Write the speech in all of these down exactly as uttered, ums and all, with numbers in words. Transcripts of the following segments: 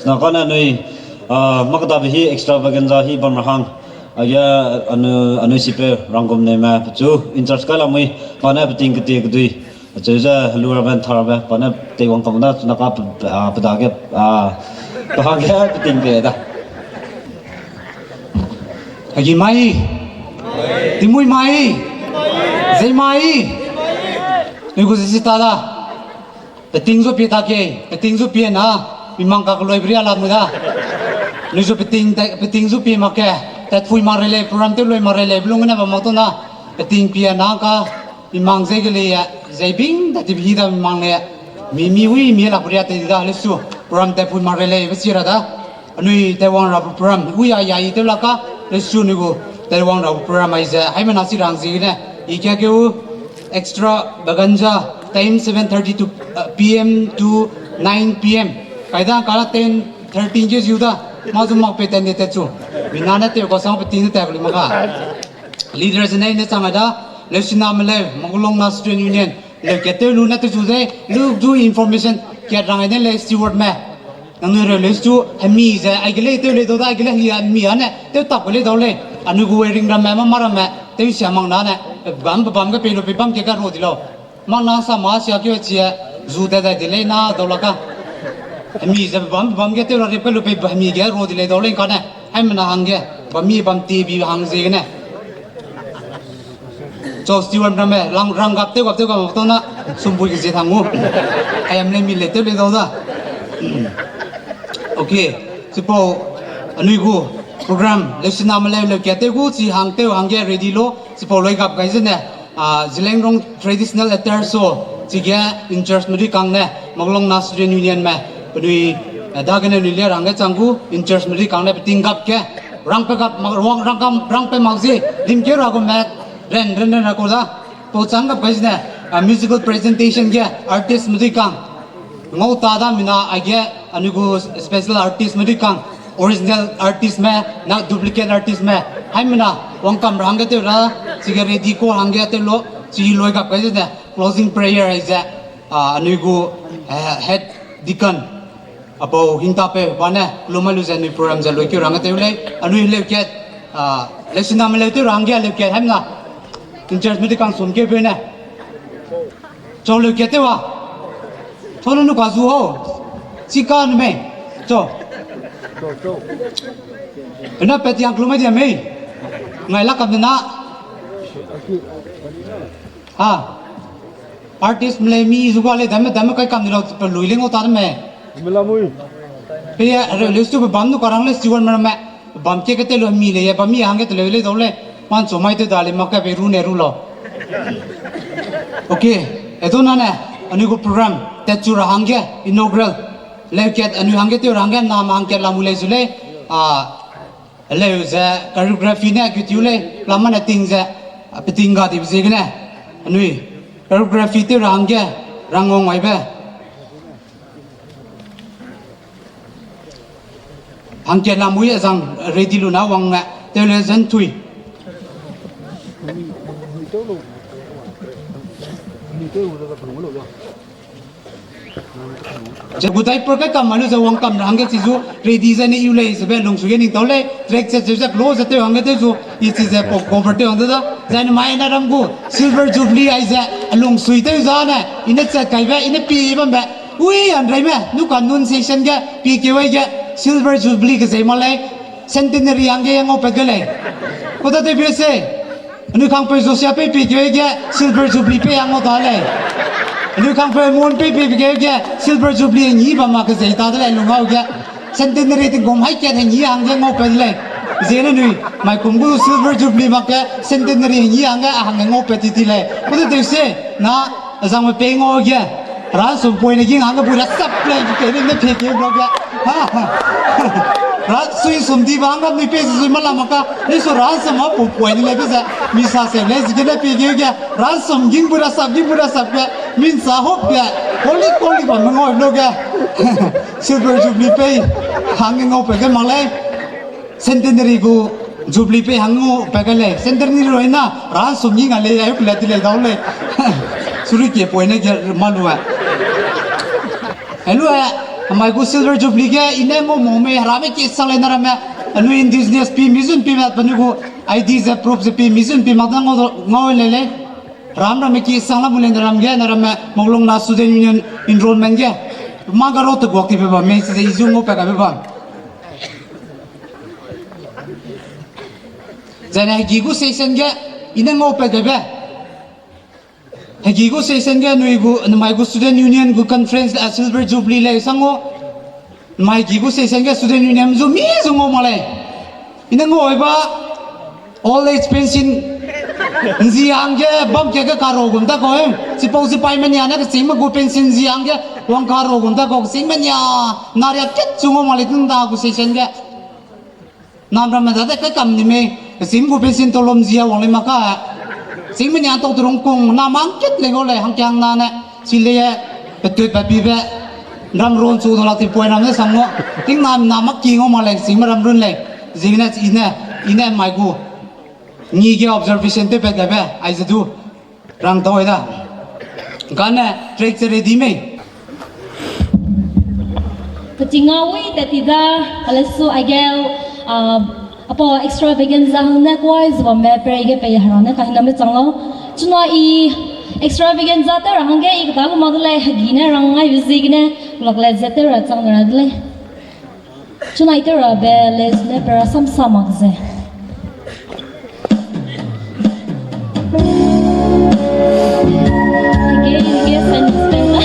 Na kane anui, ah, makdabe hi extravaganza hi bam ra hang. Aige anu, anui sipe ranggum neme pechu in-charge kai lamui, kane peting ketie kedui. Acheu ze helu rabe, ntha rabe, pa ne teiwang kam da, chuna ka pe, pe, ah, pe dage, ah, pe hangge peting pe da. Agi mai, Tingmuî mai, Zei mai, mi gu zi ta da. Peting zu pie ta ke, peting zu pie na, mi mang kakeloi bria la mu da. Nui zu peting te, peting zu pie mak ke, tatpui mak rei lei, program tew loi mak rei lei, belung ne ba mak to na, peting pie na ka, mi mang zei ge lei, zei bing da ti bi da mi mang lei, mi, mi wi, mi la bria te da, lesu, program tatpui mak rei lei, be si ra da. Anui teiwang rabe program, wi a ya i tew la ka, lesu nui gu teiwang rabe program ai ze, haimena si rang ziegene, i kia keu, Extravaganza, time seven thirty to, uh, P M to nine P M. Kaida kala ten thirty ge ziu da, ma zu mak pe ten de te chu. Mina ne tew ka sang pe ting ne ta kuli maka. Leader ze ne ne chang da, Leusina Meleu, Magualong na Student Union, leu ke tew lu ne tew chu ze, lu du information, ke rang ne le steward me. Nangnui re leu chu, hemi ze, aige lei tew lei dau da, aige lei hia hemi ane, tew tap ke lei dau lei. Anui gu wering ramme, mama ramme, tew sia mang na ne, bam, bam ge pei lu pei bam ke ka ro di lau. Mang na sa ma sia ke chi, zu de de de lei na dau la ka. Hemi ze bam, bam ge tew la rip ke lu pei hemi ge ro di lei dau lei ka ne. Haimena hangge, bam mi bam ti bi hang ziegene. Cho steward ramme, lang rang gap tew gap tew gap to na, sumbui ke zie thang u. Ayam le mi le tew le dau da. Okay, chipau anui gu program, Leusina Meleu leu kia tew gu, chi hang tew hangge ready lo, chipau loi gap gai zene, ah, Zeliangrong traditional attire show, chige in-charge me dui kang ne, Magualong na Student Union me, penui, eh, dagene nui le rangge chang gu, in-charge me dui kang ne, peting gap ke, rangpe gap, mak, rang, rang kam, rangpe mak zi, lim ke ra gu me, ren, ren, ren ra ku da, pau chang gap gai zene, ah, musical presentation ge, artist me dui kang, ngau ta da mina aige, anui gu special artist me dui kang, original artist me, na duplicate artist me, haimena, wangkam ra hangge tew ra, chige ready ko hangge tew lo, chi loi gap gai zene, closing prayer ai ze, ah, anui gu, eh, head deacon, apau hingtape, ba ne, lu mai lu ze anui program ze loi keu rangge tew lei, anui leu kat, ah, Leusina Meleu tew ra hangge leu kat, haimena, in-charge me dui kang sum keu peu ne. Chau leu kat tew a. Chau lu nu ka zu hau. Chi ka nu mei. Chau. Ena pat yang kelu mai dia mei. Ngai la kam de na. Ah. Artist me lei mi zu ga lei dame dame kai kam di lau pe lui lei ngau ta de mei. Pe ye, re leu stu pe bam nu ka rang lei steward me ramme. Bam ke ke te lu mi lei ye, bam mi hangge te leu lei dau lei. Man chu mai tew da lei mak ke pe ru ne ru lau. Okay, e dau na ne, anui gu program, tat chu ra hangge, inaugural. Leu kat anui hangge tew ra hangge, nam hangkat lam u lei zu lei. Ah, leu ze choreography ne kutiu lei, lam mane ting ze, ah, peting ga dibe ziegene. Anui, choreography tew ra hangge, rang wang waibe. Hangkat lamui azang ready lu na wang ne, tew le zentui. Ze gu diaper kai kam ma lu ze wang kam ra hangge chi zu ready ze ne iu lei ze be lungsui ge ning tau lei, track ze cheu ze close ze tew hangge tew zu, i chi ze pau cover tew hang de da, zai ne mai na ram gu Silver Jubilee ai ze, a lungsui tew za ne, i ne chat kaibe, i ne pie bambe, ui, anreime, nu ka nun session ge, pie keu ai ge, Silver Jubilee kezei ma lei, Centenary hangge ngau pat ge lei. Kuda tew bie se, anui kangpeu Josia pei pie keu ai ge, Silver Jubilee pei hang ngau ta lei. Anui kangpeu Mon pei pie keu ai ge, Silver Jubilee ngi bam ma kezei ta de lei lung ngau ge. Centenary tingkum hai kat hengî hangge ngau pat de lei. Ziene nui, maikum gu Silver Jubilee mak ge Centenary hengî hangge a hangge ngau pat ti ti lei. Kuda tew se, na, azangme pei ngau ge. Ransum poine ging hangge bui rasap lei, pei ne pie keu blo ge. Rasui sum di ba hangge nui pei sui ma la mak ka, ni su ransum a pu poine lei be ze, mi sa se lei, ziegene pie keu ge. Ransum ging bui rasap, ging bui rasap ge, min sa hop ge, koli koli bam ngau blo ge. Silver Jubilee pei hangge ngau pat ge mak lei. Centenary gu Jubilee pei hang ngau pat ge lei. Centenary roi na, ransum ging a lei, ai kula di lei dau lei. Suri ke poine ge ma lu a. Hello a. Mai gu Silver Jubilee ge i ne ngau mau mei, heramme ki sang lei na ramme, anui indigenous pi mi zun pi mat penui gu I D ze proof ze pi mi zun pi mak da ngau, ngau lei lei. Ram ramme ki sang la mu lei na ram ge, na ramme Maulongna Student Union enrollment ge. Mâ ga ro te guak ti be bam mei, chize i zu ngau pat kaibe bam. Zai ne hegi gu session ge, i ne ngau pat kaibe. Hegi gu session ge nui gu, namai gu Student Union gu conference, a, Silver Jubilee lei sang o. Namai hegi gu session ge Student Union zu mi zu ngau mak lei. I ne ngau ba old age pension nzi hangge bam ke ge karo gum ta kau, e. Chipau chipaime nia ne kechîngme gu pension nzi hangge wang karo gum ta kau kechîngme nia. Naria ket chu ngau mak lei tingda gu session ge. Nam ramme dade kai kam ni mei, kechîng gu pension tolom zia wang lei mak ka. Chîngme nia tau turung kung, na mang ket lei ngau lei, hangkiang na ne, chi lei e, petut pe pibe, ram ron chu da lak ti poi ram ne sang ngau, ting na, na mak ki ngau mak lei, chîngme ram run lei, zing ne, i ne, i ne mai gu. Ngi ge observation tew pat kaibe, aize du. Rang tau ai da. Kane, track ze ready mei. Peting a wi tat ti da, kalesu aigeu, a, apau extravaganza hang ne kuai ze bamme pere ge pei hera ne kahiname chang lau. Chuna i extravaganza tew ra hangge i keda lu mak de lei, hegi ne rang ngai be ziegene, lak le ze tew ra chang ra de lei. Chuna i tew rabe lei zene pera samsa mak ze. Hege, hege, sani spend la.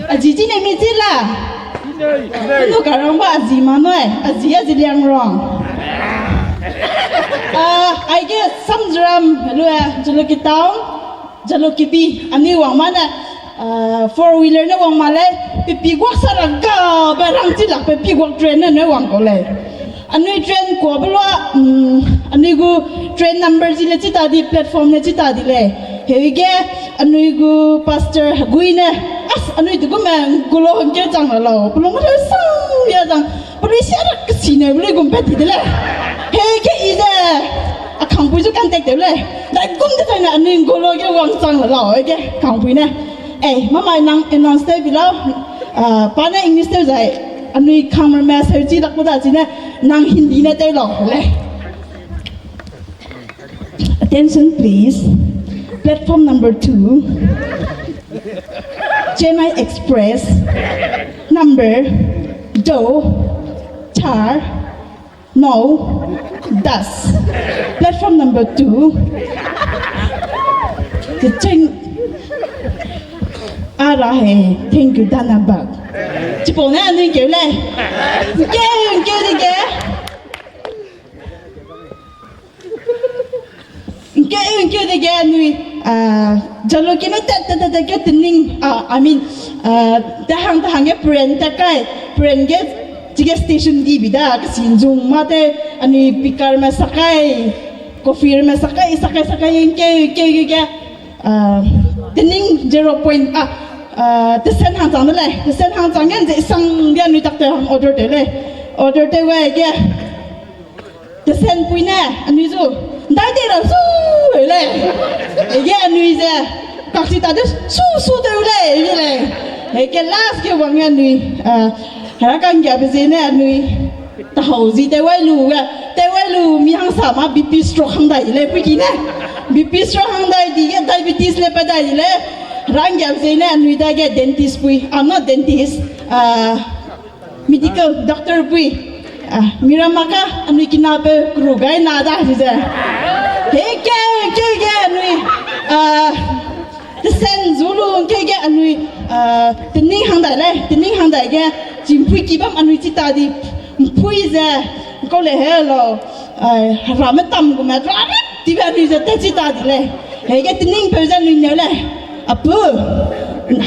Azi chi ne mi chi la. Anu karangba azi ma noi, azi azi liang rong. Ah, aige Samziram, lu, eh, Jalukie Town, Jalukie bi, anui wang ma ne, ah, four wheeler ne wang ma lei, pipi guak sara ga, ba rang chi lak pe pi guak train ne ne wang kau lei. Anui train kuabe lua, mm, anui gu train number zi le chi ta di, platform le chi ta di lei. Heuge, anui gu pastor gui ne, as, anui du gume, gulo hangke chang la lau, pelung le sang ya zang, pelui sia ra kesi ne, pelui gum pe di de lei. Heuge i ze, a kangpui zu contact de lei. Dai gum de zai ne, anui gulo ge wang chang la lau, heuge, kangpui ne. Eh, mamai nang announce tew bi lau, ah, pa ne English tew zai, anui kangme me seu chi lak da chi ne, nang Hindi ne tew lau, le. Attention, please. Platform number two, Chennai Express, number do, char, no, das. Platform number two. Kecheng ara he, thank you, Dhanabad. Chipau ne anui keu lei. Keu, keu di ge. Nkeu, nkeu dege anui, ah, Jalukie ne tat, tat, tat, tat ge tening, ah, I mean, ah, tehang, tehang ge pren tat kai, pren ge, chige station di bi da, kesi nzung ma te, anui picker me sakai, coffee me sakai, sakai, sakai, nkeu, nkeu, nkeu ge, ah, tening zero point, ah, ah, tesen hang chang de lei, tesen hang chang ge, nze sang ge anui tak te hang order te lei, order te wai ge, Tesen pui ne, anui zu, ndai de ra su, lei. Ege anui ze, kak si ta de su, su de lei, lei. Ege last ge wang anui, ah, hera kanggiabe ze ne anui, tahau zi te wai lu, eh, te wai lu, mi hang sa ma B P stroke hang dai lei, pui ki ne. B P stroke hang dai di ge, diabetes le pa dai lei. Hera kanggiabe ze ne anui dage dentist pui, ah, not dentist, ah, Medical doctor pui. Ah, miramaka, anui kina pe kru gai na da, zi ze. He ke, ke, ke, anui. Ah, tesen zulu, ke, ke, anui. Ah, tening hang dai lei, tening hang dai ge. Chi mpui ki bam anui chi ta di. Mpui ze, kau le he lo. Ah, ra me tam gu me, ra me, ti be anui ze te chi ta di lei. He ge tening pe ze anui ne lei. Apu,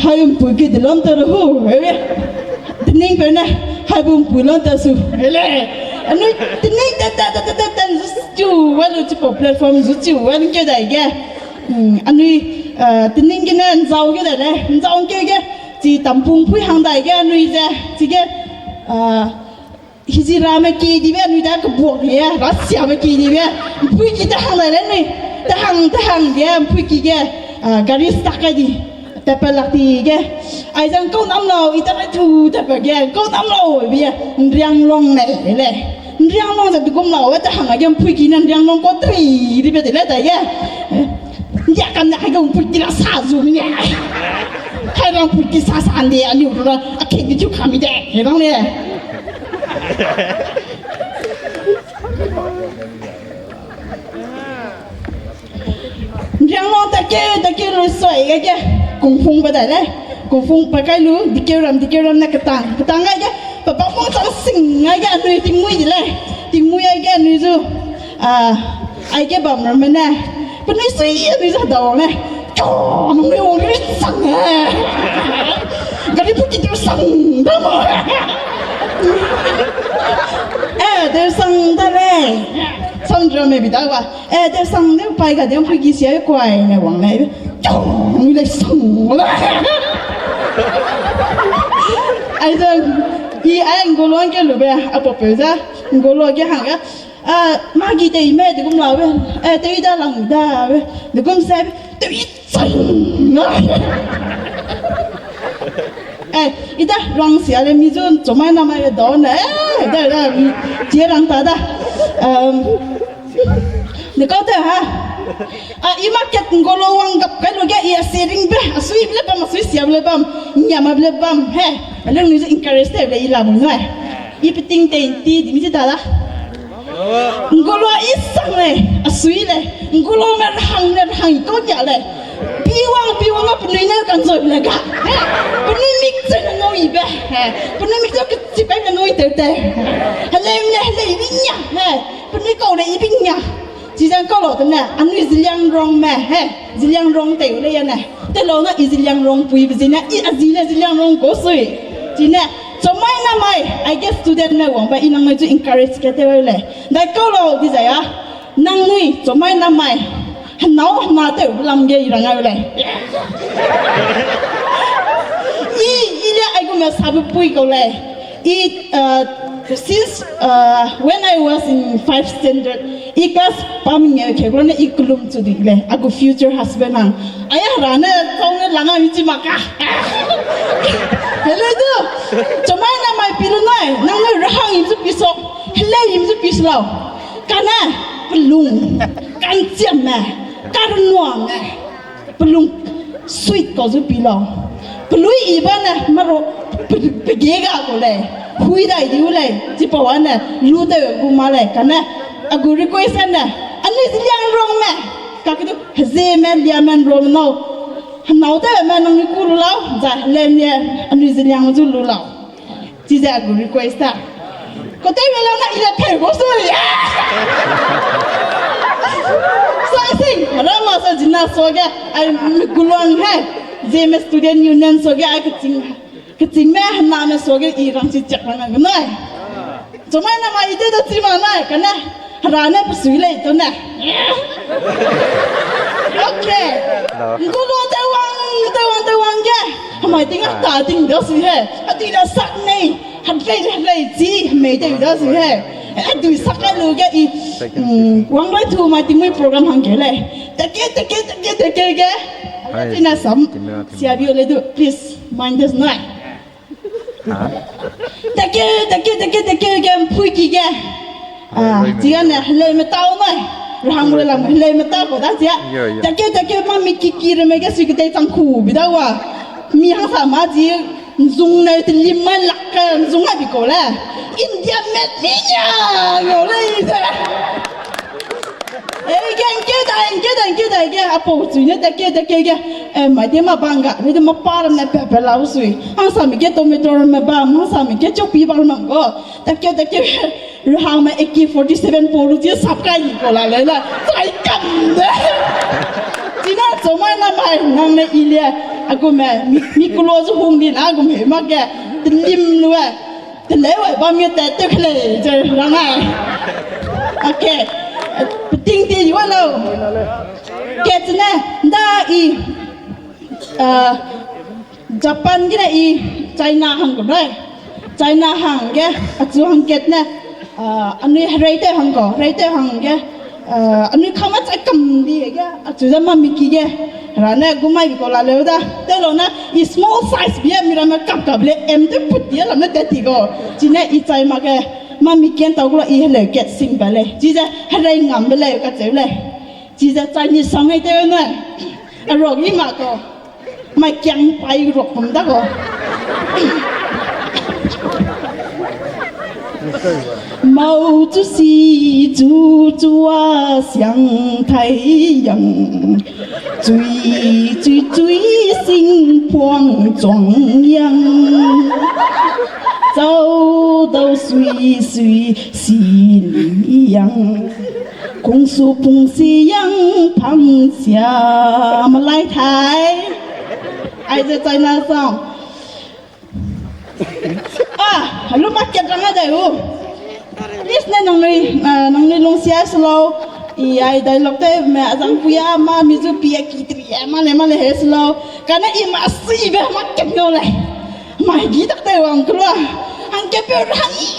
hai mpui ki de lam ta hu, he. Tening pe ne, hai bu mpui lam ta su, he le. Anui tening ta ta ta ta ta ta zu chu, wa lu chi po platform zu chu, wa lu ke dai ge. Hmm, anui, eh, tening ge ne nzau ge dai le, nzau ke ge, chi tampung pui hang dai ge, anui ze, chi ge, eh, Hizira me ki dibe anui da kebuak di e, Russia me ki dibe. Mpui ki te hang dai le nui. Te hang, te hang di e, mpui ki ge, ah, gari stuck kai di. Te pe lak di ge. Ai zang kau nam lau, i ta le tu te pe ge. Kau nam lau, bi e. Nriang long ne le. Nriang long ze dugum lau, e te hang ge mpui ki ne nriang long ko tui dibe de le dai ge. Ndia kam ne hai ge mpui ki la sa zu mi ne. Hai rang mpui ki sa sa nde, anui ru la, a ke di tu kam mi de. He rang le. Nriang long ta ke, ta ke lu soi ga ke. Kungfung pa dai le. Kungfung pa kai lu, dikeu ram, dikeu ram ne ketang. Ketang ga ke, pa pa fung chang sing ga ke, anui tingmui di le. Tingmui ga ke, anui zu. Ah, ai ke bam ram ne. Penui sui, anui zu da wang le. Cho, nung le wang le sang e. Gari pu ki tu sang da mo. Eh, de sang da le. Sang dra me bi da wa. Eh, de sang de pai ga de mpui ki sia kuai ne wang le. Cho, nung le sang le. Ai de, i ai ngolo ke lu be, a po pe za. Ngolo ke hang ga. Ah, magi te i me de gum lau be. Eh, te i da lang da be. De gum se be. Te i China. Eh, i da rang sia le mi zun, chomai na mai da ne. Eh, da, da, mi, tie rang ta da. Um, ne kau te ha. Ah, i market ngolo wang gap kai lu ge, i a sharing be, a sui ble bam, a sui sia ble bam, nya ma ble bam, he. A leng ni zu encourage te ble i la mu ngai. I peting te ti, di mi ti ta da. Ngulua i sang lei, a sui lei, ngulua me rahang ne rahang i kau kia lei. Piwang, piwang a penui ne kan zoi le ga. He, penui mik zai ne ngau i be. He, penui mik zai ke chipai ne ngau i teu teu. He, helei ne, helei i bi nya. He, penui kau lei i bi nya. Chi zang kau lo te ne, anui Zeliangrong me. He, Zeliangrong teu lei ya ne. Te lo na i Zeliangrong pui be zi ne, i a zi le Zeliangrong ko sui. Chi ne, chomai namai, I guess student me wang ba i nang me zu encourage ke teu lei. Dai kau lo di zai a, nangnui, chomai namai, henau hena teu lam ge i rang au lei. I, i le ai gu me sabe pui kau lei. I, uh, since, uh, when I was in five standard, i class pam nge ke gro ne i kulum chu di lei. A gu future husband hang. Ai hera ne, tong ne langa mi chi maka. Hello du. Chomai namai pi lu nai, nang ne rahang i zu pi so. Helei i zu pi so lau. Kane, pelung, kanchiam me, karnua me, pelung sweet kau zu pi lau. Pelui i ba ne, maro, pe, pege ga kau lei. Hui dai di u lei, chipau a ne, lu teu gu ma lei, kane, a gu request ne, anui Zeliangrong me, kakedu, heze me, lia me, nrong nau. Henau teu me, nang ni ku lu lau, za, lem ye, anui Zeliang zu lu lau. Chize a gu request ta. Kote me lau na i le peu bo so ya. So I think, rama so jina so ge, ai mi guluang he. Zeme student union so ge, ai keching, keching me hena me so ge i rang chi chak rang ngai. Chomai namai i te da chi ma nai, kane. Hera ne pe sui lei to ne. Okay. Ngulua teu wang, teu wang, teu wang ge. Hemai ting a ta ting da sui he. A ting da sak nei. Hadlei, hadlei chi, hemei teu da sui he. A dui sak kai lu ge i, mm, wang bai tu mai ting mui program hang ke lei. Teke, teke, teke, teke ge. Tina sam, sia bi o le du, please, mind this nai. Tekeu, tekeu, tekeu, tekeu ge, mpui ki ge. Ah, chia ne, helei me tau mai. Rahang le lam, helei me tau ko da chia. Tekeu, tekeu, ma mi ki ki re me ge sui ketei chang ku bi da wa. Mi hang sa ma chi, nzung ne te lim mai lak ke, nzung ai bi ko le. India me mi ya, yo le i se. Eh, ge, ngkeu dai, ngkeu dai, ngkeu dai, ge, a pau chui ne, tekeu, tekeu, ge. Eh, mai de ma bang ga, mai de ma pa ram ne pe, pe lau sui. Hang sa mi ge tomato ram me bam, hang sa mi ge chopi bam ram go. Tekeu, tekeu, ge. Rahang me A K forty-seven pau lu ji sap kai ni ko la le la. Chai kam de. China chomai namai, nang ne i le. A gu me, mi, mi kulo zu hung di na, a gu me ma ge. Te lim lu e. Te leu ai bam ge tat te kele, ze rang ai. Okay. Peting ti wa lau. Kat ne, nda i, ah, Japan gene i, China hang gu rai. China hang ge, achu hang kat ne, ah, anui herei te hang go, herei te hang ge, Ah, anui kama chai kam di ge, achu ze mami ki ge. Ra ne gu mai bi ko la leu da. Te lo na, i small size bi a mi ramme kap kap le, em te put di a lam ne tat ti go. Chine i chai mak ge, mami ken tau gu la i heleu kat sing ba lei. Chize herei ngam be lei kacheu lei. Chize Chinese song ai te ne. Arok i mak ko. Mai kiang pai rok pum da go. Mau chu si chu chu a siang tai yang. Chui chui chui sing puang chuang yang. Zau dau sui sui si li yang. Kung su pung si yang pang sia malai tai. Aize China song. Ah, halu market rang a dai u. Please ne nangnui, ah, nangnui lungsia se lau. I ai dialogue te me azang puya ma mi zu pia ki tri ya ma le ma le he se lau. Kane i ma si be market no le. Mai gi tak te wang kula. Hangke pe rang i,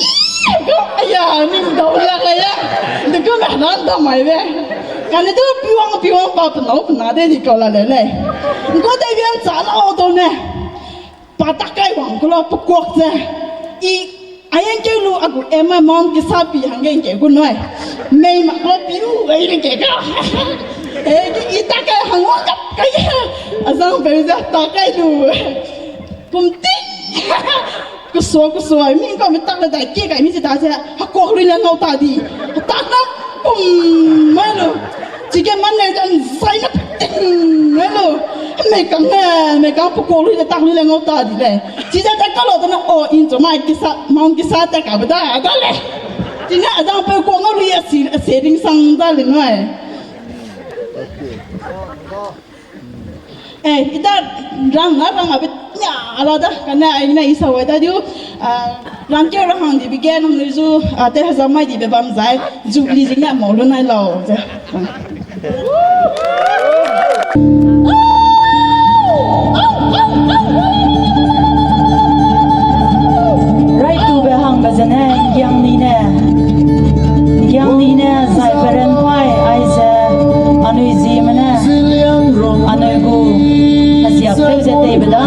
i, ko, aya, ning dau yak le ya. De ko me ran da mai be. Kane du piwang, piwang pa pe nau pe na de di ko la le le. Ko te bian cha la o to ne. Pa ta kai wang kula pe kuak ze. I, ayan ke lu a gu em amount ke sa pi hangge ke gu noi. Mei mak lo pi u, ai le ke ka. Eh, i ta kai hang wang kap kai. Azang pe ze ta kai lu. Pum ting! Kesua, kesua, mi kau me tak le dai, ke kai mi ze ta ze, hekuak lui le ngau ta di. Tak na, pum, mai lu. Chige man le dan zai na ting, mai lu. Me kang ne, me kang pe kuak lui le tak lui le ngau ta di le. Chi ze tak ka lo ta na, o, in cho mai kisa, maung kisa tak ka be da, da le. Chi ne, a zang pe kuak ngau lui a si, a se ding sang da le ngai. Eh, ita rang na rang abe nia la da, kane ai ne i sa wai da diu, ah, rang keu ra hang di bege nang nui zu, ah, te haza mai di be bam zai, zu li zing ne mau lu nai lau ze. Rai tu be hang be zene, giang ni ne. Giang ni ne, zai peren pai, aize, anui zime ne. Anui gu, a siap teu ze tei be da.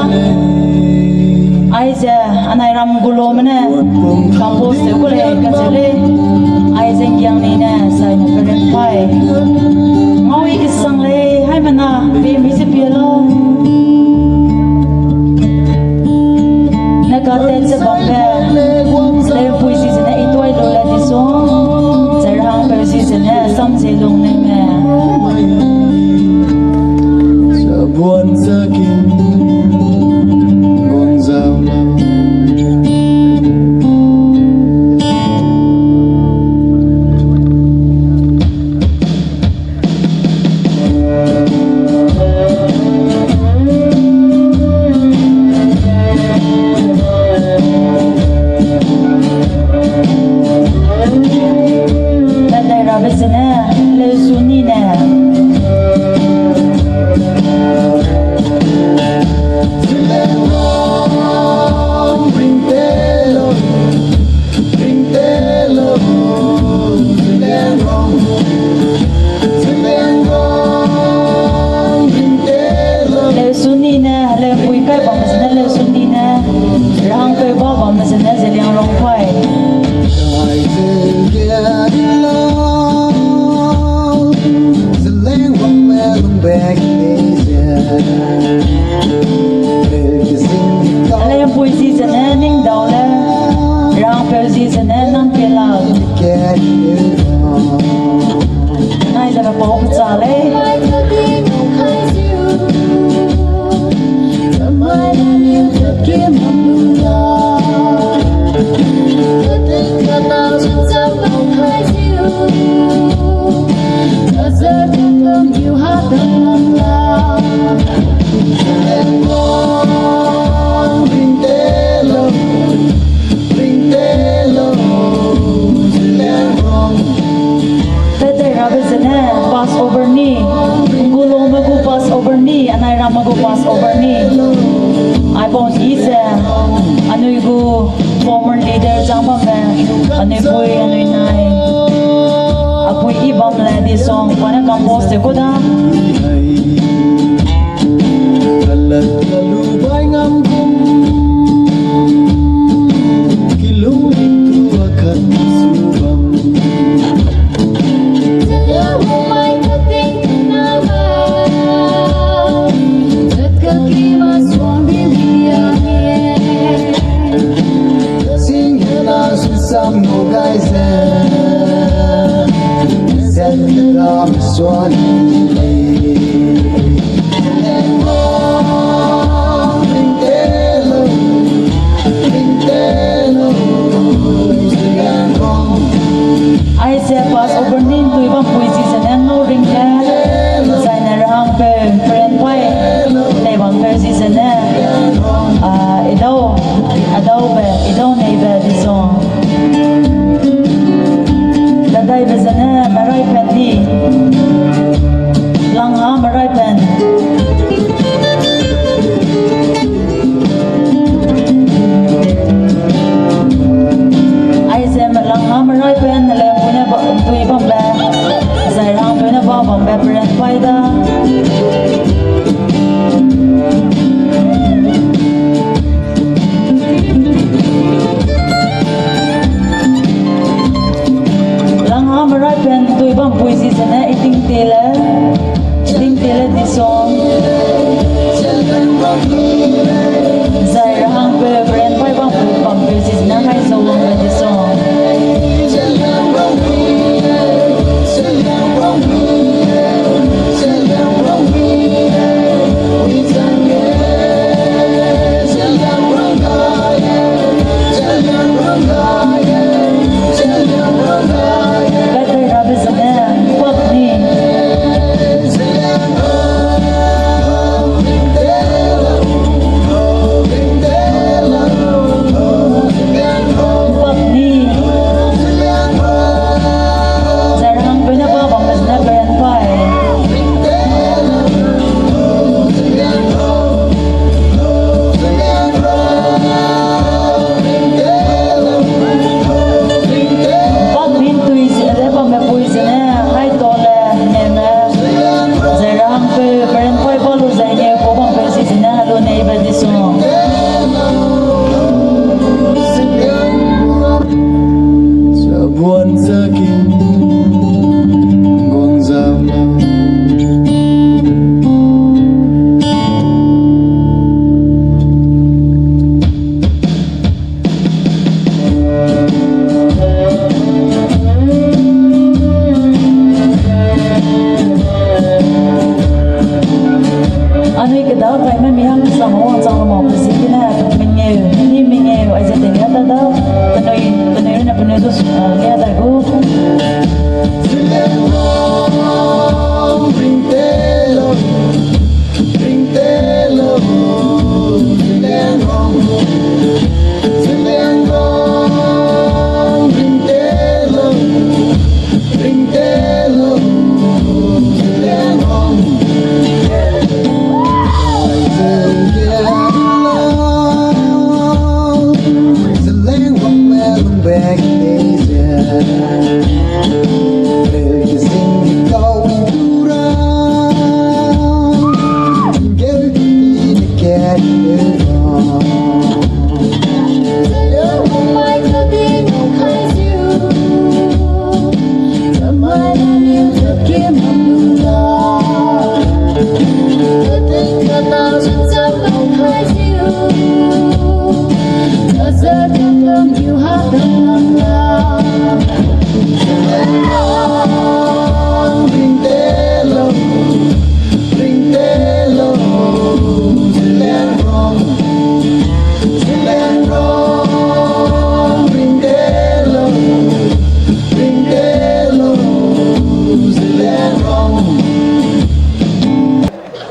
Aize, anai ram gu lo me ne. Compose teu gu le, ka ze le. Aize giang ni ne, zai ne peren pai. Ngau i kesang le, hai me na, pe mi ze pie lo. Ne ka tet ze bam be, leu pui si zene i tuai lu le di song, zai rang peu si zene sam ze lung ne me. Sabuan zakin, gonzam. Tat dai rabe zene, leu su ni ne. Leu su ni ne, leu pui kai bam zene leu su ni ne, rang peu ba bam zene Zeliangrong pai. Leu pui si zene ning dau le, rang peu si zene nang pie lau. Nai ze pe pau pe cha lei. Tat dai rabe zene Passover ni, ngulome gu Passover ni, anai ramme gu Passover ni. Aipau ni ze, anui gu former leader chang bamme, anui pui, anui nai, apui i bam le di song, pa ne compose te ku da. Aize Passover ni ntui bam pui zi zene ngau ring ge, zaine rahang peu peren pai, nei bam peu zi zene, a, edau, adaube, edau neibe di song. Dadaibe zene merai pen di. Langha merai pen. Aize me langha merai pen, ne leu pune ba, tui bambe. Zai rang pune ba bambe, peren pai da. Langha merai pen tui bam pui zi zene i ting tele, i ting tele di song. Zai rahang peu peren pai bam pui bam. Nui kedau kaime mihang sam wangchang lamau pe ziegene, mengeu, ni mengeu, aize teilia ta da, penui, penui ne penui du, eh, lia dai gu.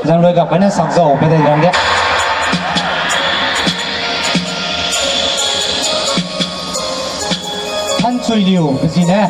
Zang loi gap ne sang zau pe de rang ge. Thanchui Liu, pe zi ne.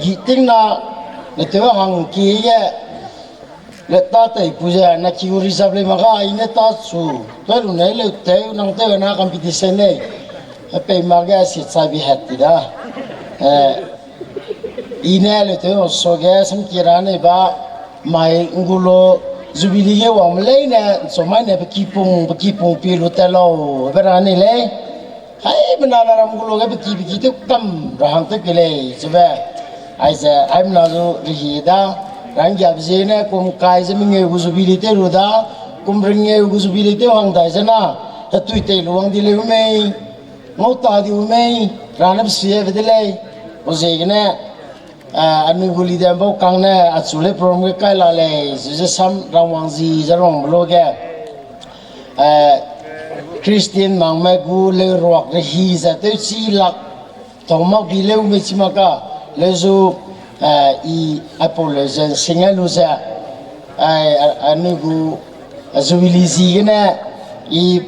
Gi tingna, ne tew hang ki ge, le ta tei pu ze, na ki gu reserve lei mak ga, i ne ta su, pe lu ne leu tew, nang tew na competition lei. Pe mak ge si chai bi het ti da. Eh, i ne leu tew so ge, sam ki ra nei ba, mai ngu lo, Jubilee ge wang me lei ne, so mai ne pe ki pung, pe ki pung pi lu te lau, be ra nei lei. Hai, mena na ram gu lo ge pe ki, pe ki tew kam ra hang tew ke lei, ze be. Ai ze, ai mena zu rehi da, rang gia be ze ne, kum kai ze mengeu gu Jubilee tew lu da, kum rengeu gu Jubilee tew hang dai ze na, hetui tei lu wang di leu mei, ngau ta di u mei, ra ne pe sui e be de lei, o ze gene, eh, anui gu leader bau kang ne, achu le program ge kai la lei, zu ze sam rang wang zi, ze rang be lo ge. Eh, Christian nang me gu leu ruak rehi ze tew chi lak, tau mak bi leu mei chi mak ka, leu zu, eh, i apau leu ze sing a lu ze, eh, a, anui gu, eh, Jubilee zi gene, i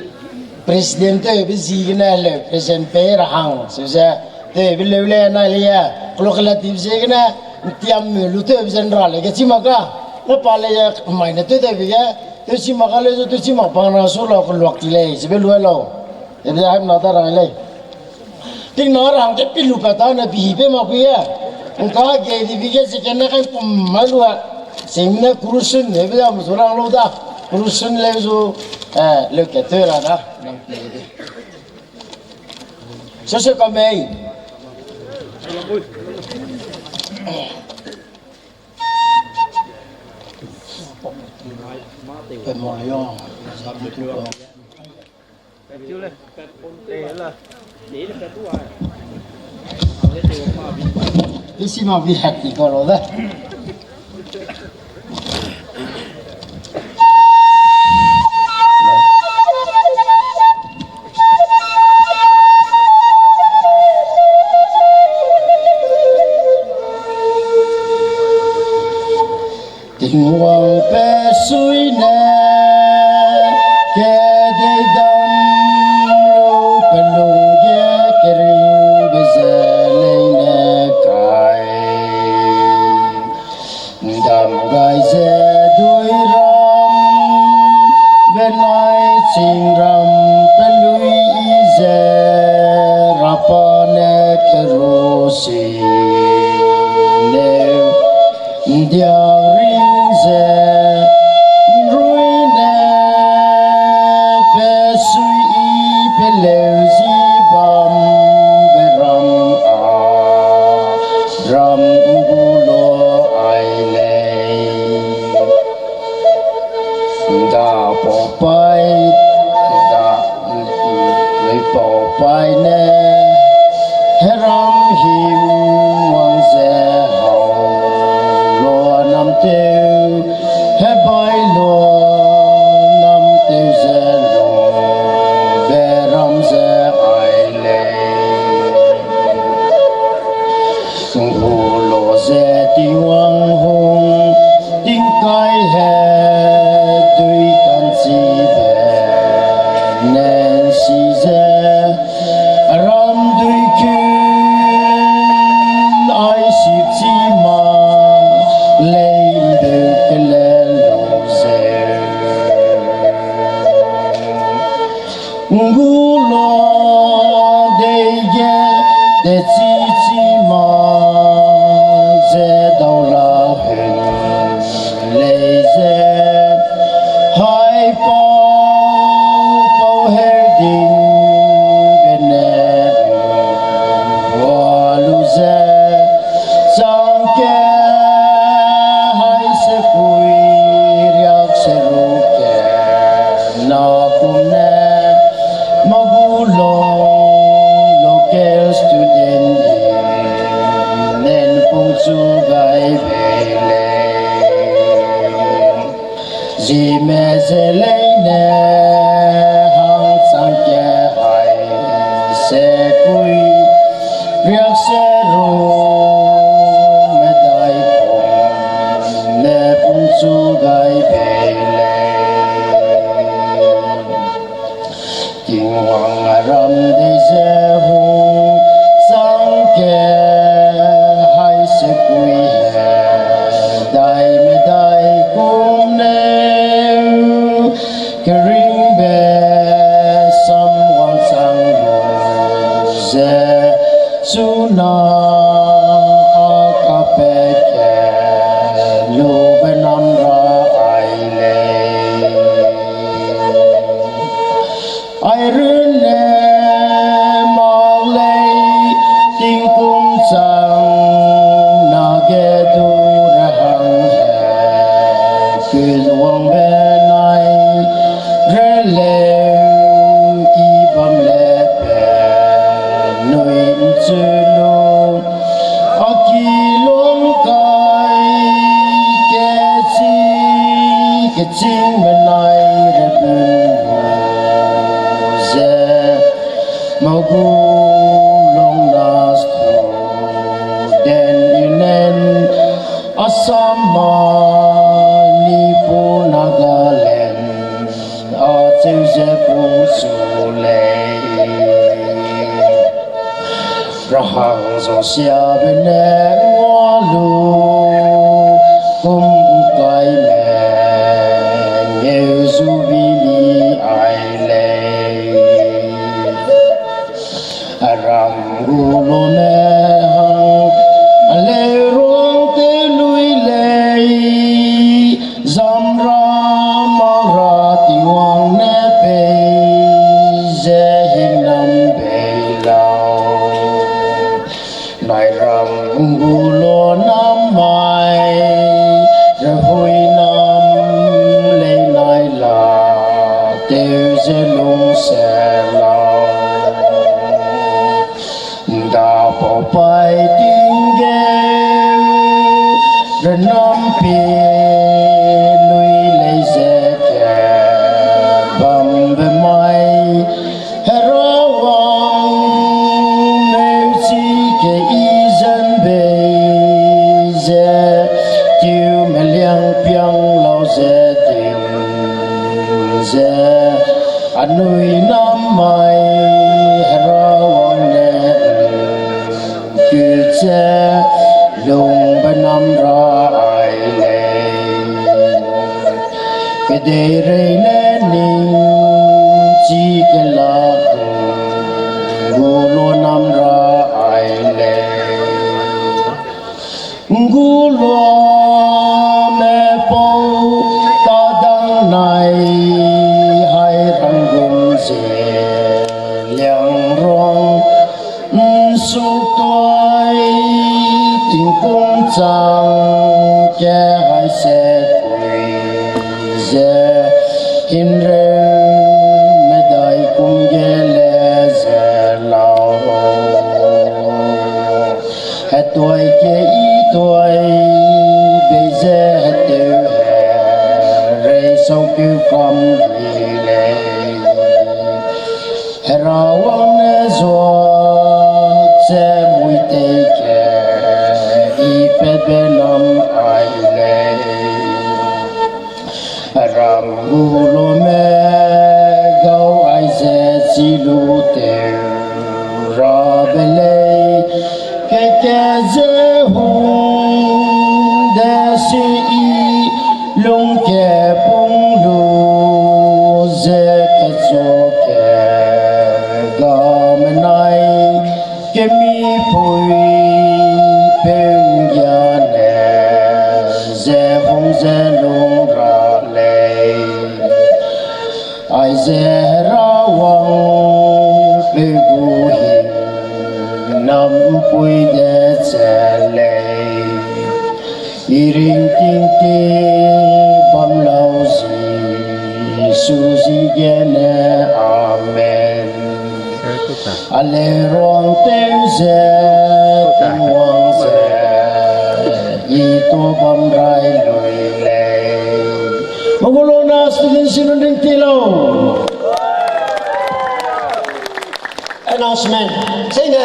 president tew be zi gene leu president pe ra hang, su ze, tew be leu le nai le ye, kelo kela ti be zi gene, ntiam me lu tew be ze nra le ge chi mak ka, na pa le ye, mai ne tew tew be ge, tew chi mak ka leu zu, tew chi mak pa na su lau keluak ti lei, ze be lu lau. Ebe hai mena ta rang lei. Ting na rang te pi lu pa ta ne pi hi pe mak pi e. Ngka ge di bi ge ze ke na kai pum ma lu a. Sing ne kurusun ne be ya mu zu rang lu da. Kurusun le zu, eh, leu ke te ra da. Nang pi de. Sese ka mei. Pe mo yo. Isi ma bi hak ti ko lo da. Tingwang pe sui ne, kedei dam lu pe lungge kering be ze leine kai. Ndam gai ze dui ram, benai ching ram pe lui i ze, rapa ne keru si ne. Ndiak ring ze, nrui ne, pe sui i pe leu zi bam be ram a, ram gu lo ai lei. Nda pau pai, nda lui pau pai ne, heram him wang ze hau lo nam teu, hebai lo nam teu ze lung be ram ze ai lei. Gu lo ze Tingwang hung, tingkai he dui kanchibe nen si ze, ram dui kun ai sip chi ma lei mbe kele lu ze. Gu lo dei ge de chi chi ma ze dau la hun lei ze, hai pau pau heu ding bene wa lu ze, chang ke hai se kui riak se ru ke na kum ne, Magulong local student union pung chu gai bei lei. Zime ze leine hang chang ke hai se kui riak se ru medai pung ne pung chu gai bei lei. Tingwang a ram dei ze hung chang ke hai se Suna a kapat ke lube nam ra ai lei. Ai runne mak lei, tingkum chang na ge du ra hang he, kun wang benai releu i bam le pe nui nchu lu. A ki lung kai ke chi, keching benai rebun ze, Magu lung na student union, Assam, Manipur, Nagaland, acheu ze pung su lei. Rahang zo siabe ne ngua lu, kum kai me ngeu zu bi li ai lei. Aram gu lo ne hang, a leu ruang tew lui lei, zam ra mak ra Tingwang ne pei ze hingnam bei lau. Nai ram gu lo nam mai, rehui nam lei nai la, tew ze lung se lau. Nda pau pai ting ge, renam pie lui lei ze ke bambe mai, Hera wang meuchi ke i zen bei ze, tiu meliang piang lau ze ding ze, anui nam mai Hera wang ne, ku ze lungbe nam ra ai lei. Kedeirei ne ning chi kelak gu lo nam ra ai lei. Gu lo me pau ta dang nai hai rang gum ze liang rong nsuk tuai tingkum chang ke hai se kui ze, himreu medai kum ge le ze lau. Hetuai ke i tuai bei ze heteu he rei sau keu kam di lei. Hera wang ne zua ze mui tei ke i pebe nam ai lei. Ram gu lo me gau ai ze chi lu teu rabe lei, keke ze hung de si i lungke pung lu ze kechu ke ga menai kemipui penggiane ze hung ze lung ra lei. Aize Hera wang pe gu hingnam mpui de che lei. I ringting ti bam lau Jisu zi gene. Amen. A leu ruang tew ze, Tingwang ze, i tuâ bam rai lui lei. Magulona student union ringting lau. Announcement. Seine,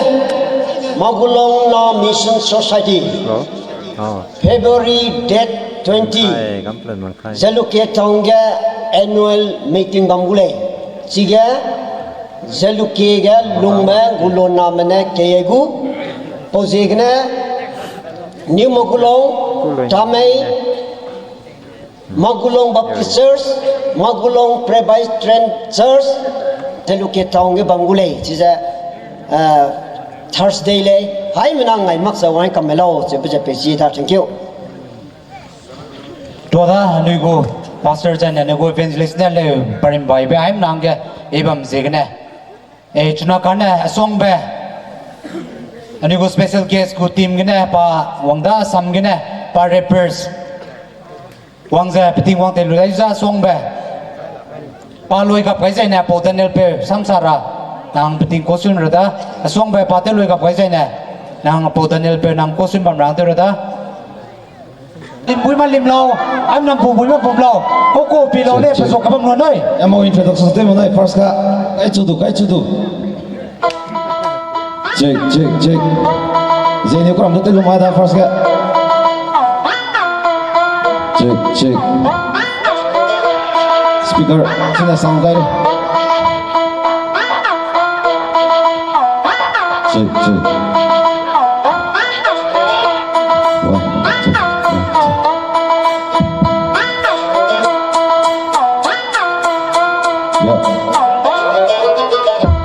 Magulona Mission Society. February date twenty, Jalukie town ge annual meeting bam gu lei. Chige Jalukie ge lungme guloname ne kei gu, pau ziegene New Magulong, Tamei, Magulong Baptist Church, Magulong Presbyterian Church, Jalukie town ge bam gu lei. Chize, eh, Thursday lei, haimena ngai mak ze wang kam me lau, ze pe ze pe zi da, thank you. Tuada anui gu pastor zene anui gu evangelist ne leu parim bai be haimena hangge, e bam ziegene. E, chuna kane asongbe. Anui gu special guest gu team gene pa wang da Assam gene pa rappers. Wang ze peting wang te lu dai za asongbe. Pa lui gap kai zene pa Daniel peu samsa ra. Nang peting kosun ra da. Asongbe pa te lui gap kai zene. Nang pa Daniel peu nang kosun bam rang te ra da. Lim bui ma lim lau, am nam pu bui ma pum lau, ko ko pi lau le, pe so ka bam lu nai. Amo introduction te mo nai, first ka, kai chu du, kai chu du. Check, check, check. Zeni ko ram te lu ma da first ka. Check, check. Speaker, sina sound guy. Check, check. One, two, one, two. Yeah.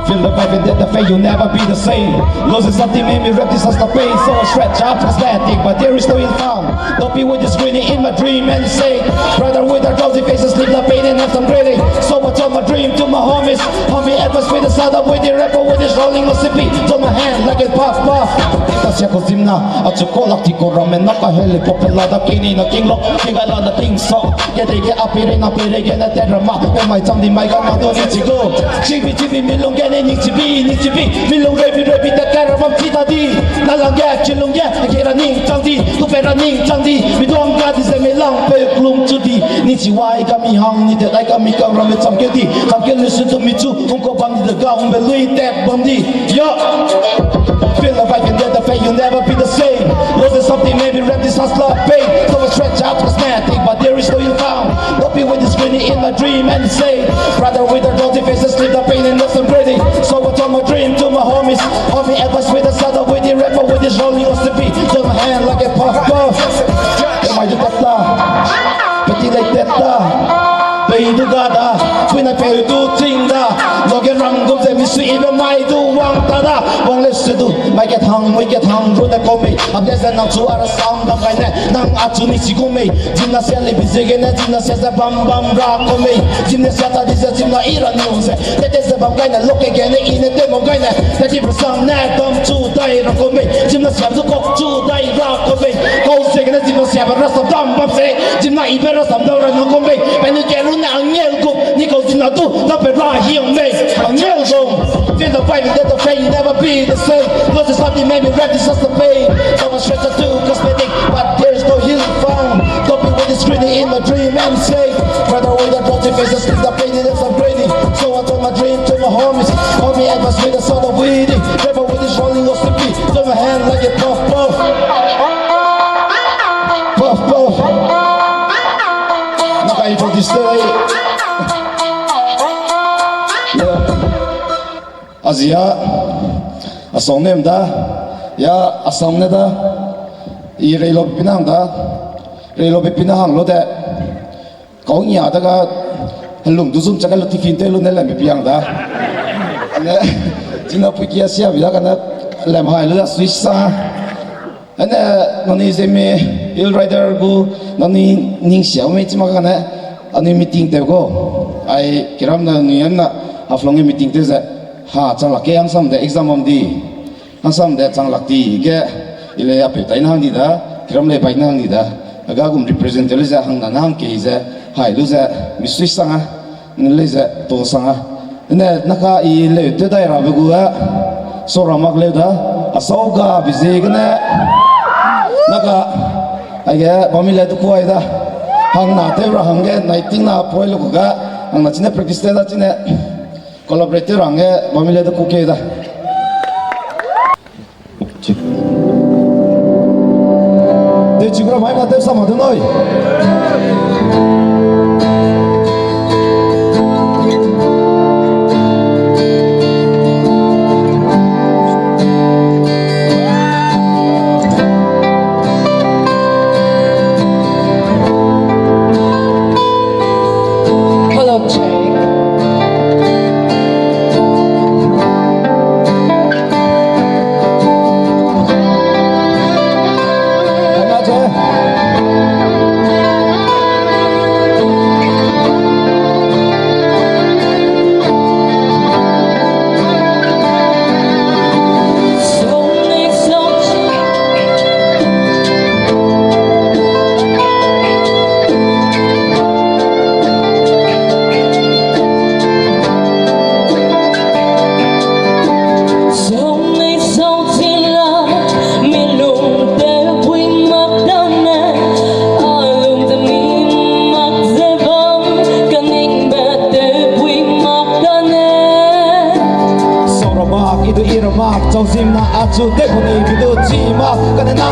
Feel the vibe and then the fade, you'll never be the same. Losing something made me rap this as the pain. So I stretch out, pathetic, but there is no ill found. Don't be with this grinning in my dream and say, brother with our drowsy faces, leave the pain and have some grinning. So I told my dream to my homies. Homie advice with the sound of with the rapper with his rolling on C P. Took my hand like a puff puff. Ita sia ko zimna, achu ko lak ti ko ramen na ka helicopter la da kini na king lock, king la da king so. Ke de ke apire na pire ke na te rama, pe mai chang di mai ga ma do ni chi go. Chibi chibi mi lung ke ne ni chibi, ni chibi. Mi lung rebi rebi ta ka ramam chi ta di. Na lang ke chi lung ke, ke ra ning chang di, tu pe ra ning chang di. Mi duang ga di ze mi lang pe klum chu di. Ni chi wai ka mi hang ni te dai ka mi kang ramen cham ke di. Cham ke lu su tu mi chu, hung ko bam di de ga hung be lui te bam di. Yo. Feel the vibe and get the fade, you'll never be the same. Losing something made me rap this hustler pain. So I stretch out cosmetic, but there is no ill found. Don't be with this grinning in my dream and say, brother with the dirty faces, leave the pain and let them grinning. So I told my dream to my homies. Homie advice with the sound of with the rapper with his rolling on the beat. Took my hand like a puff puff. Am I the doctor? Petit like that da. Pei du ga da. Pui na pei du ting da. Loge rang gum ze mi sui ibe mai du wang ta da. Wang le su du. Mai ke thang, mui ke thang, ru ne ko mei. Ab de ze nang chu ara sam bam gai ne. Nang a chu ni si gu mei. Jim na sia le bi ze ge ne, jim na sia ze bam bam ra ko mei. Jim na sia ta di ze, jim na i ra ni ong ze. Te te ze bam gai ne, lok ke ge ne, i ne te mo gai ne. Te ti bra sam ne, dam chu dai ra ko mei. Jim na sia zu kok chu dai ra ko mei. Kau ze ge ne, jim na sia ba ra sam dam bam ze. Jim na i be ra sam dau ra na ko mei. Pe nu ke ru ne angel gu. Ni kau jim na du, na pe ra hiong mei. Angel gu. Feel the vibe, let the pain never be the same. Lost is something made me rap, this is the pain. So I stretch out to cosmetic, but there's no healing found. Don't be with the screen in my dream and say, brother with the dirty faces, leave the pain in us, I'm grinning. So I told my dream to my homies. Homie, advice with the sound of weedy. Never with this rolling was to be. Took my hand like a puff puff. Puff puff. Naka introduce te. Yeah. Azia, asong nem da, ya asong ne da, i reilo pina hang da, reilo pina hang lo de, kau nia da ga, helung du zum chaka lo tiffin te lo ne lem pi hang da. Ne, jina puki asia bi da ga ne, lem hai lo da sui sa. Ane, nani Zeme Hill Rider gu, nani ning sia me chima kane, ani meeting te go. Ai, kiram na ni na, Haflong meeting te ze, ha, chang lak ke hangsam de exam am di. Hangsam de chang lak di, ke, ile ape tai na hang di da, kiram le bai na hang di da. Aga gum represent le ze hang na hang ke ze, hai lu ze, misui sang a. Nle ze to sang a. Ne naka i leu te dai ra be gu a. So ra mak leu da. A sau ga bi ze gene. Naka. Aige bami le du kuai da. Hang na te ra hang ge nai ting na poi lu ga. Hang na chine practice te da chine. Collaborate te ra hang ge bami le du ku ke da. Te chikura mai na te sama de noi. Hello, Jake.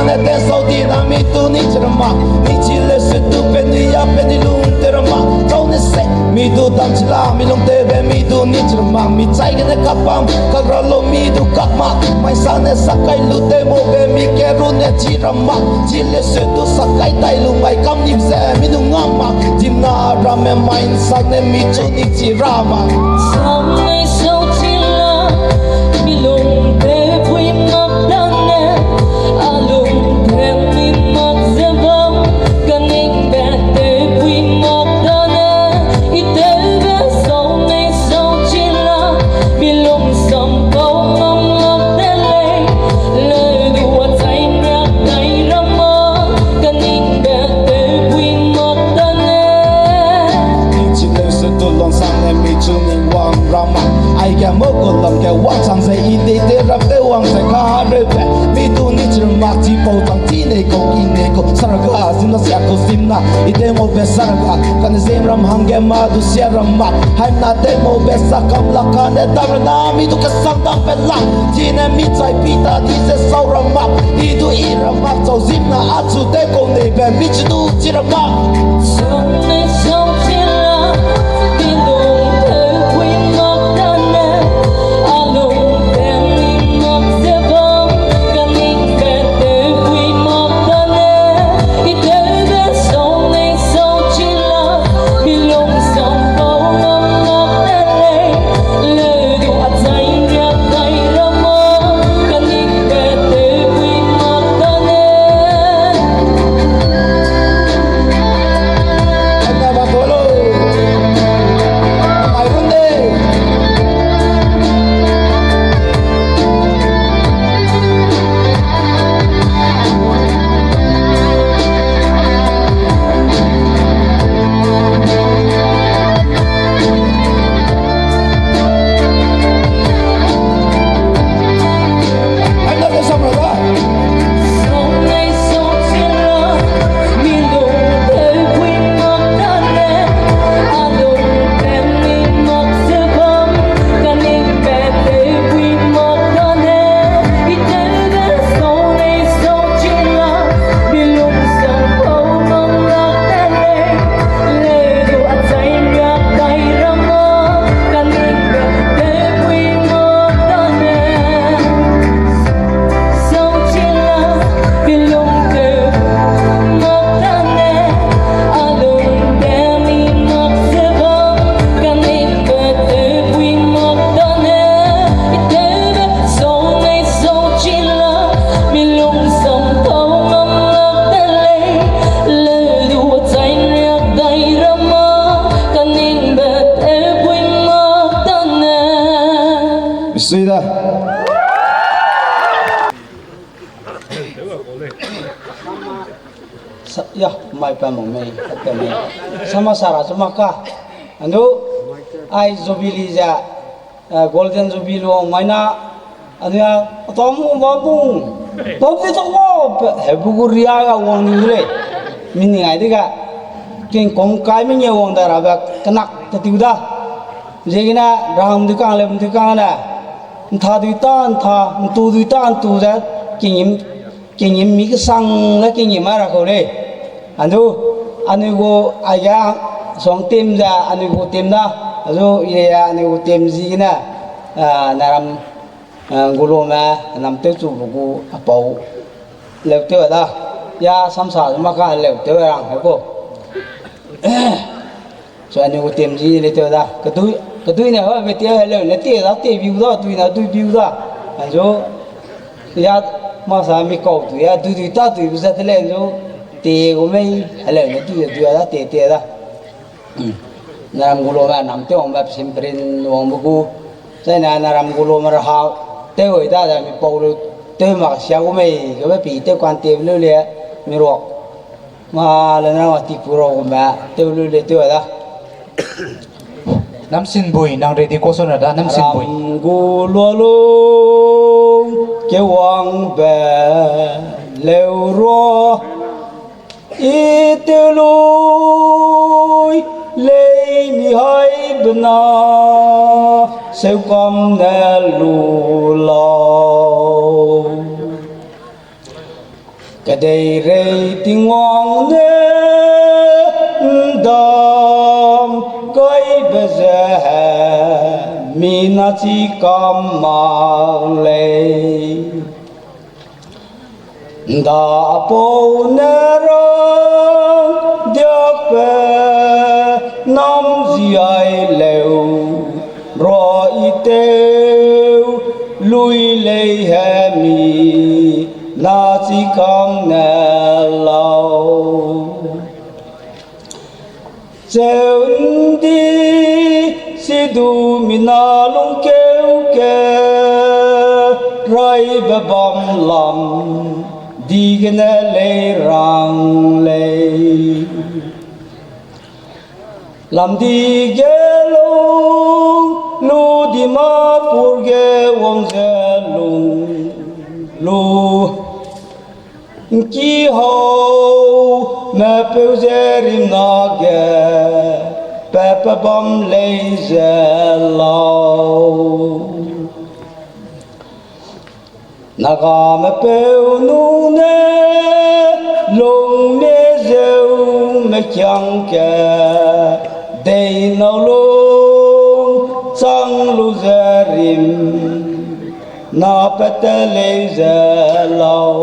Ne ten sau di na mi du ni chi ra mak, ni chi le se du pe ni ya pe ni lung te ra mak, kau ne se mi du dam chi la, mi lung te be mi du ni chi ra mak, mi chai ge ne kapam, kak ra lo mi du kak mak, mai sa ne sa kai lu te mo be mi ke ru ne chi ra mak, chi le se du sa kai tai lu mai kam ni ze mi du ngam mak, dim na ramme mai sak ne mi chu ni chi ra mak. Sang ne sau chi la, mi lung te pui mak da ne, a lung te mi mak ze bam, kaning be te pui mak da ne, i te be sau ne sau chi la, mi lung sam pau ngam lak te lei, le du a chai riak dai ra ma, kaning be te pui mak da ne. Ning chi leu se du lon sang ne mi chu ning wang ra ma. Ai ge mo gu lam ge wang chang ze i dei te rap te wang ze ka reu be. Mi du ni chi ra mak chi pau chang chi nei kau ki nei kau. Saraga zim na sia kau zim na. I te mo be saraga. Kane zem ram hangge ma du sia ra mak. Hai na te mo be sa kam la kane dam ra na mi du kesang dam pe lang. Chi ne mi chai pi ta di ze sau ra mak. I du i ra mak chau zim na a chu te kau nei be mi chi du chi ra mak. Sang ne sau chi la, mi lung te pui mak da ne, a lung te mi mak ze bam, kaning be te pui mak da ne, i te be sau ne sau chi la, mi lung sam pau ngam lak te lei, le du a chai riak dai ra ma, kaning be te pui mak da ne. Sui da. Sa-, ya, mai pa mo mei, pa mei. Sama sara chu maka. Andu, ai Jubilee ze, eh, Golden Jubilee wang mai na, anu ya, atam wang ba bung, ba bi tau ba, pe-, he bu gu ria ga wang ni le. Mini ngai de ga, king kong kai mi nge wang da ra ba, kenak te tiu da. Ziegene, rahang du kang le, du kang ne, ntha dui ta, ntha, ntu dui ta, ntu ze, kingim, kingim mi kesang le kingim a ra kau lei. Andu, anui gu, aige, suang team ze, anui gu team da, andu, ile, anui gu team ziegene, ah, naram, ah, gu lome, nam tew chu bu gu, apau, leu tew da, ya, samsa, maka leu tew rang, he ko. So, anui gu team zi le tew da. Kedui, kedui ne, ha, be te, heleu ne te da, te biu da, dui na, dui biu da. Anzu, ya, masa mi kau tu, ya, dui, dui ta, dui bu za te le, anzu, te gu mei, heleu ne dui, dui da, te, te da. Hmm. Naram gu lome, nam te wang ba, sim prin wang bu gu. Zai na, naram gu lome ra ha, te oi da, da, mi pau lu, te mak sia gu mei, ke be pi, te kan te lu le, mi ruak. Ma le na wa ti pu ro me, tew lu le tew da. Namsinbui, nang ready ko so na da, Namsinbui. Ram gu lua lung, kewang be, leu rua, i tew lui, lei mi hai bena, seu kam ne lu lau. Kedeirei Tingwang ne ’ndam kaibe ze mi na chi kam mak lei. ’Nda pau ne rang diakbe nam zi ai leu, rua i teu lui lei he mi na chi kam ne lau. Cheu ’ndi sidu mi na lungkeu ge raibe bam lam di gene lei rang lei. Lamdi ge lung lu Dimapur ge wang ze lung lu ’ngki hau mepeu ze rimna ge pepe bam lei ze lau. Nagamepeu nune lungmie zeu mekiang ke deinau lung chang lu ze rim na pat te lei ze lau.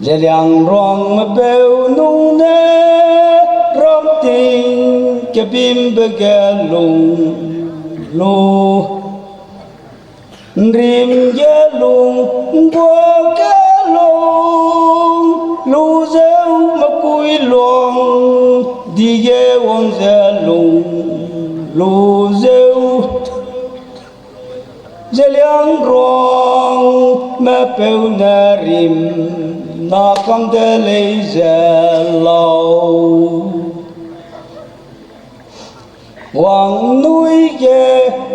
Zeliangrongmepeu nune ramting kebimbe ge lung lu ’nrim ge lung ’nggua ge lung lu zeu mekui luang di ge wang ze lung lu zeu Zeliangrongmepeu ne rim na kam de lei ze lau. Wangnui ge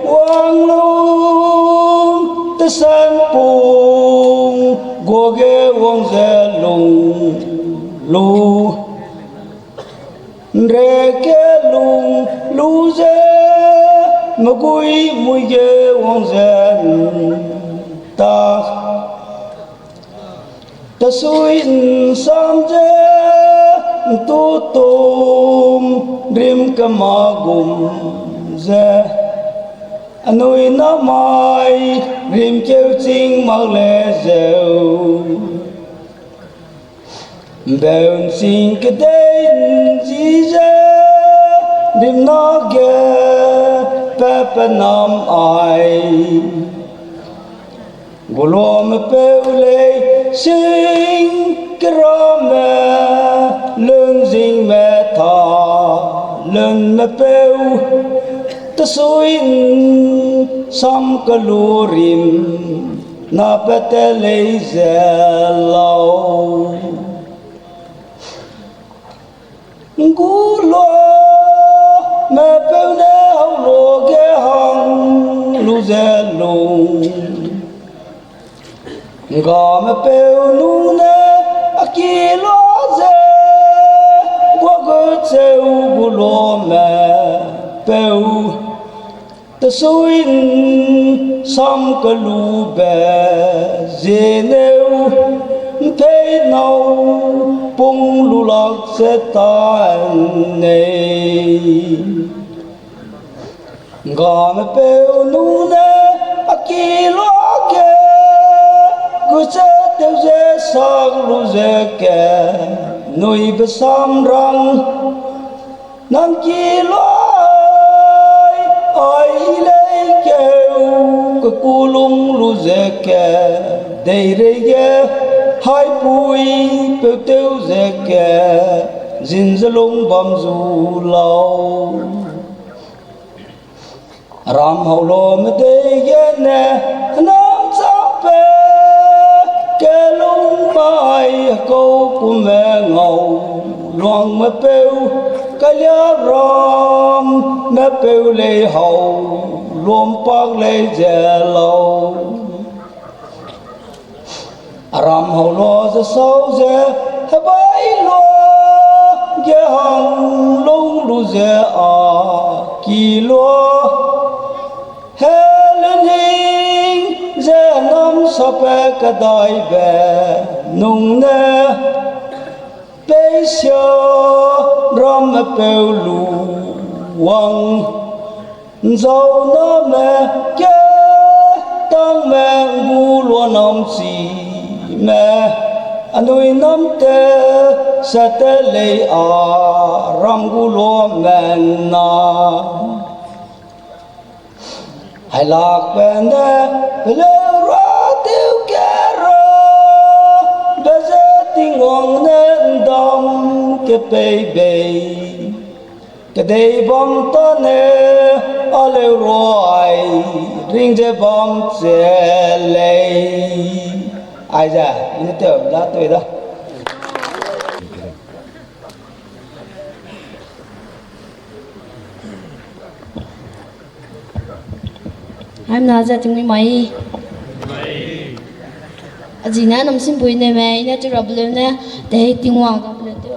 wang lung, tesanpung guage wang ze lung lu ’nre ge lung lu ze, megui mui ge wang ze ’nta tesui ’nsam ze, ’ntutum rim kema gum ze, anui namai rimkeu ching mak le zeu. ’Mbeu ’nching kedei ’nji ze rimna ge pepe nam ai. Guluamepeu lei sing kerame, lunzingme tâ lunmepeu, tesui ’nsam kelu rim na pat te lei ze lau. ’Ngguloamepeu ne hau luage hang lu ze lung, ’nggamepeu nune a ki lua ze, guagecheu guluamepeu tesui ’nsam kelube, zieneu ’mpei nâu pung lu lak ze ta ’nnei. ’Nggamepeu nune a ki luage, guchetew ze sak lu ze ke, nuibe samrang nang ki luai, ai leikeu kekulung lu ze ke, deireige haipui peutew ze ke, zin ze lung bam zu lau. Ram hau luame dei gene, hênam châmpe kelung mai hekau kumme ngau, luangmepeu, kailia rammepeu lei hau, luampak lei ze lau. Aram hau lua ze sau ze, hebai luage hang lung lu ze a ki lua, helening ze nam sape kedaibe nung ne, peisia ramme peu lu wang, nzau name ke tangme gu lua nam chime, anui nam te sete lei a ram gu lua me na. Hailakbe ne peleu ra teu ke ra, be ze Tingwang ne ndam kepei bei. Kedei bam tane, aleu ruai, ring ze bam che lei. Aize, i ne tew la tui da. Aimna ze tingmui mai. Azi ne nam simpui ne me, i ne teu ra beleu ne, tei Tingwang ga beleu teu.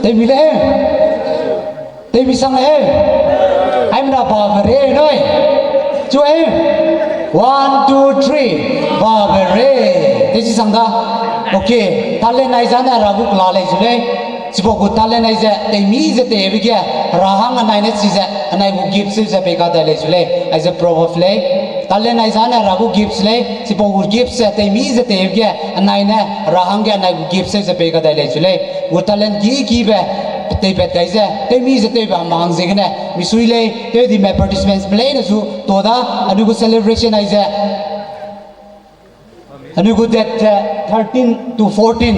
Teimi le he. Teimi sang le he. Haimena ba be re noi. Chu he. One, two, three. Ba be re. Tei chi sang da. Okay. Talent nai zane ra gu kela lei zu lei. Chipau gu talent nai ze, teimi ze teibe ge, ra hang anai ne chi ze, anai gu gift se ze pei ka dai lei zu lei. Aize proverb lei. Talent nai zane ra gu gift lei. Chipau gu gift ze, teimi ze teibe ge, anai ne, ra hang ge anai gu gift se ze pei ka dai lei zu lei. Gu talent ki ki be, tei pet kai ze, teimi ze teibe ma hang ziegene, misui lei, tei di me participants be lei ne zu, to da, anui gu celebration ai ze. Anui gu date, eh, thirteen to fourteen.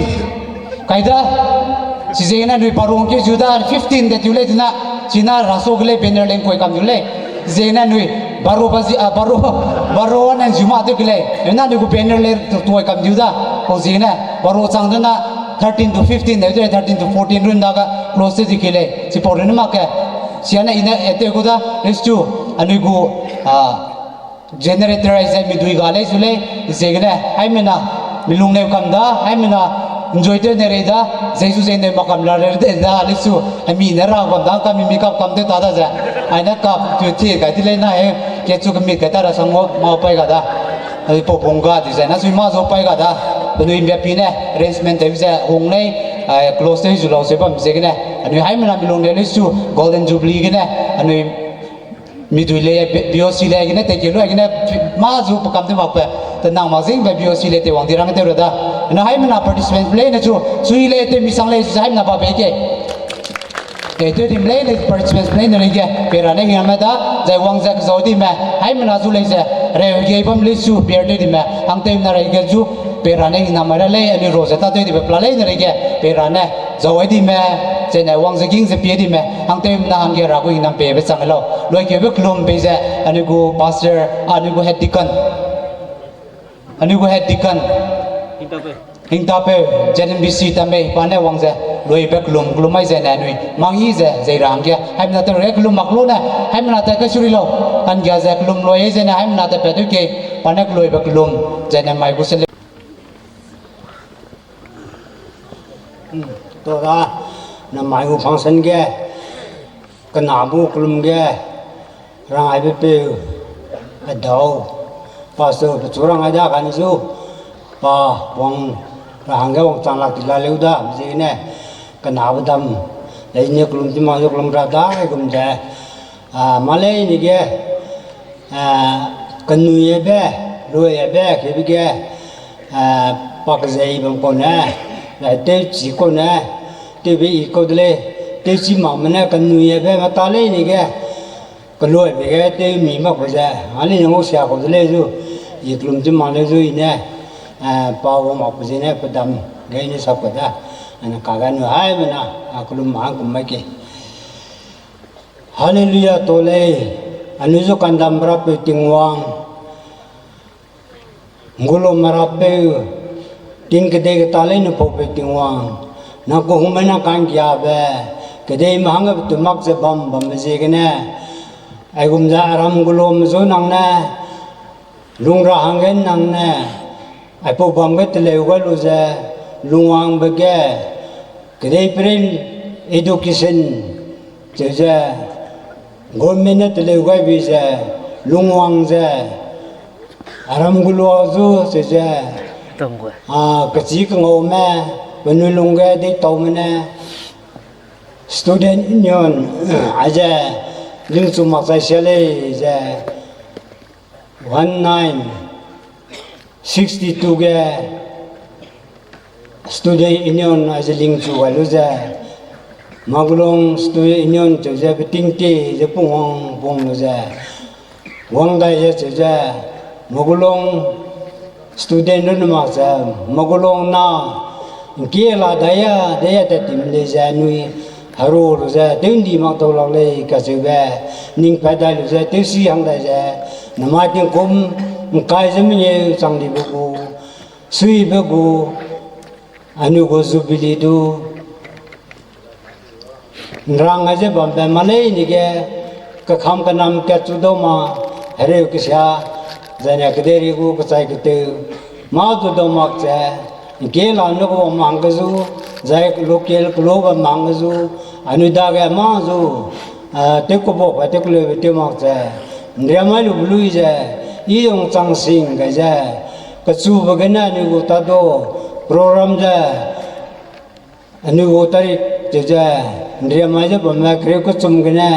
Kai da, chizegene anui barong ke zu da, fifteen de tiu lei dina, china raso ge lei banner leng koi kam tiu lei. Chizegene anui baro bazi, ah, baro, baro ane zu ma tiu ke lei. Ena anui gu banner leng tu, tuai kam tiu da. Pau ziegene, baro chang dena, thirteen to fifteen de, thirteen to fourteen run da ga close di ke lei. Chipau run ma ke, siane ine ete gu da, let's do, anui gu, ah, generator aize midui ga lei zu lei, ziegene, haimena, milung neu kam da, haimena, enjoy tew ne rei da, zei zu zei neu ma kam la rei de da, lei zu, ami ne ra kam da, kami mi kap kam tew ta da ze, aine kap tu ti kai ti lei na he, ke chu kemit kai ta ra sang o, ma pai ga da, ai pau pung ga di ze, na sui ma zo pai ga da, penui mbia pi ne, arrangement tew ze, hung lei, ai close tew zu lau se bam ziegene, anui haimena milung neu lei zu, Golden Jubilee gene, anui midui lei, B-, B O C lei, gene tei ke lu, gene ma zu pe kam tew mak pe, te nang mak zing be B O C lei tei wang di rang tew ra da. Na haimena participants lei ne chu, sui lei tei mi sang lei, sui haimena ba bei ke. Tei tew dim lei ne participants lei ne lei ge, pei ra ne hingnam da, zai wang ze zau di me, haimena zu lei ze, reu ge bam lei zu, beer tew di me, hang tew na rei ge zu, pei ra ne hingnam ra lei, anui ro ze ta tew di be pla lei ne rei ge, pei ra ne, zau ai di me, zene wang ze ging ze pie di me, hang tew na hangge ra gu hingnam pei be chang lau. Loi keube kelum pei ze, anui gu pastor, anui gu head deacon. Anui gu head deacon. Hingtapeu, Z N B C tamei, pa ne wang ze, loibe kelum, kelum mai zene anui, manghi ze, zei ra hangge, haimena te re kelum mak lu ne, haimena te kai suri lau, hangge ze kelum loi zene, haimena te pat du ke, pa ne keloibe kelum, zene mai gu se le. To da, namai gu function ge, kena bu kelum ge, rang aibe peu, adau, pastor pechu rang ai da kani zu, pa wang ra hangge wangchang lak ti la leu da, ziegene, kena bedam, leine kelum ti ma zu kelum ra da, gum ze, a, ma leine ge, a, kenui ebe, lui ebe, keube ge, a, pa kezei bam kau ne, zai tewchi kau ne, tewbe i kau de lei, tewchi makme ne kenui ebe meta leine ge, keluibe ge tewmi mak kau ze, a leine ngau sia kau de lei zu, i kelum ti ma leu zu i ne, a, pa wang mak kau ziegene pedam ge i ne sap kau da, a, kage anui haimena, a, kelum ma hang kum mai ke. Hallelujah to lei, anui zu kandam rapeu Tingwang, ngulum rapeu, ting kedei keta leine paupeu Tingwang, nang kehungme nang ka'nggiabe, kedeime hangge betu mak ze bam bambe ziegene, aigum ze aram gulum zu nang ne, lung ra hangge nang ne, aipau bam ge teleu gai lu ze, lungwangbe ge, kedei print education, cheu ze, government ne teleu gaibe ze, lungwang ze, aram gulua zu, cheu ze, a, kechî kengaume, penui lungge deitaume ne, student union, aize, lingchu mak chai sia lei ze, one nine sixty two ge student union aize lingchu gai lu ze, Magulong Student Union cheu ze beting te ze pungwang pung lu ze, wang dai ze cheu ze, Magulong student runne mak ze, Magulong na, ngkie la dai ya, dai ya tat tim lei ze anui, heru lu ze, tew ndi mak tau lak lei kacheube, ning pat dai lu ze, tewsi hang dai ze, namai tingkum, ngkai ze mengeu chang dibe gu, suibe gu, anui gu jubilee du, nrang aize bambe ma leine ge, kekam kenam kat chu dau ma, hereu kesia, zaine kederi gu kechai ketew, mâ du dau mak ze, ngkie la ne kewang ma hangge zu, Zai local kelo ba mang zu, anui dage ma zu, ah, tew kebok ba tew keleube tew mak ze, nriamai lu belui ze, i yong chang sing gai ze, kechube gene anui gu tado, program ze, anui gu tarik ze ze, nriamai ze bamme kereu kechum gene,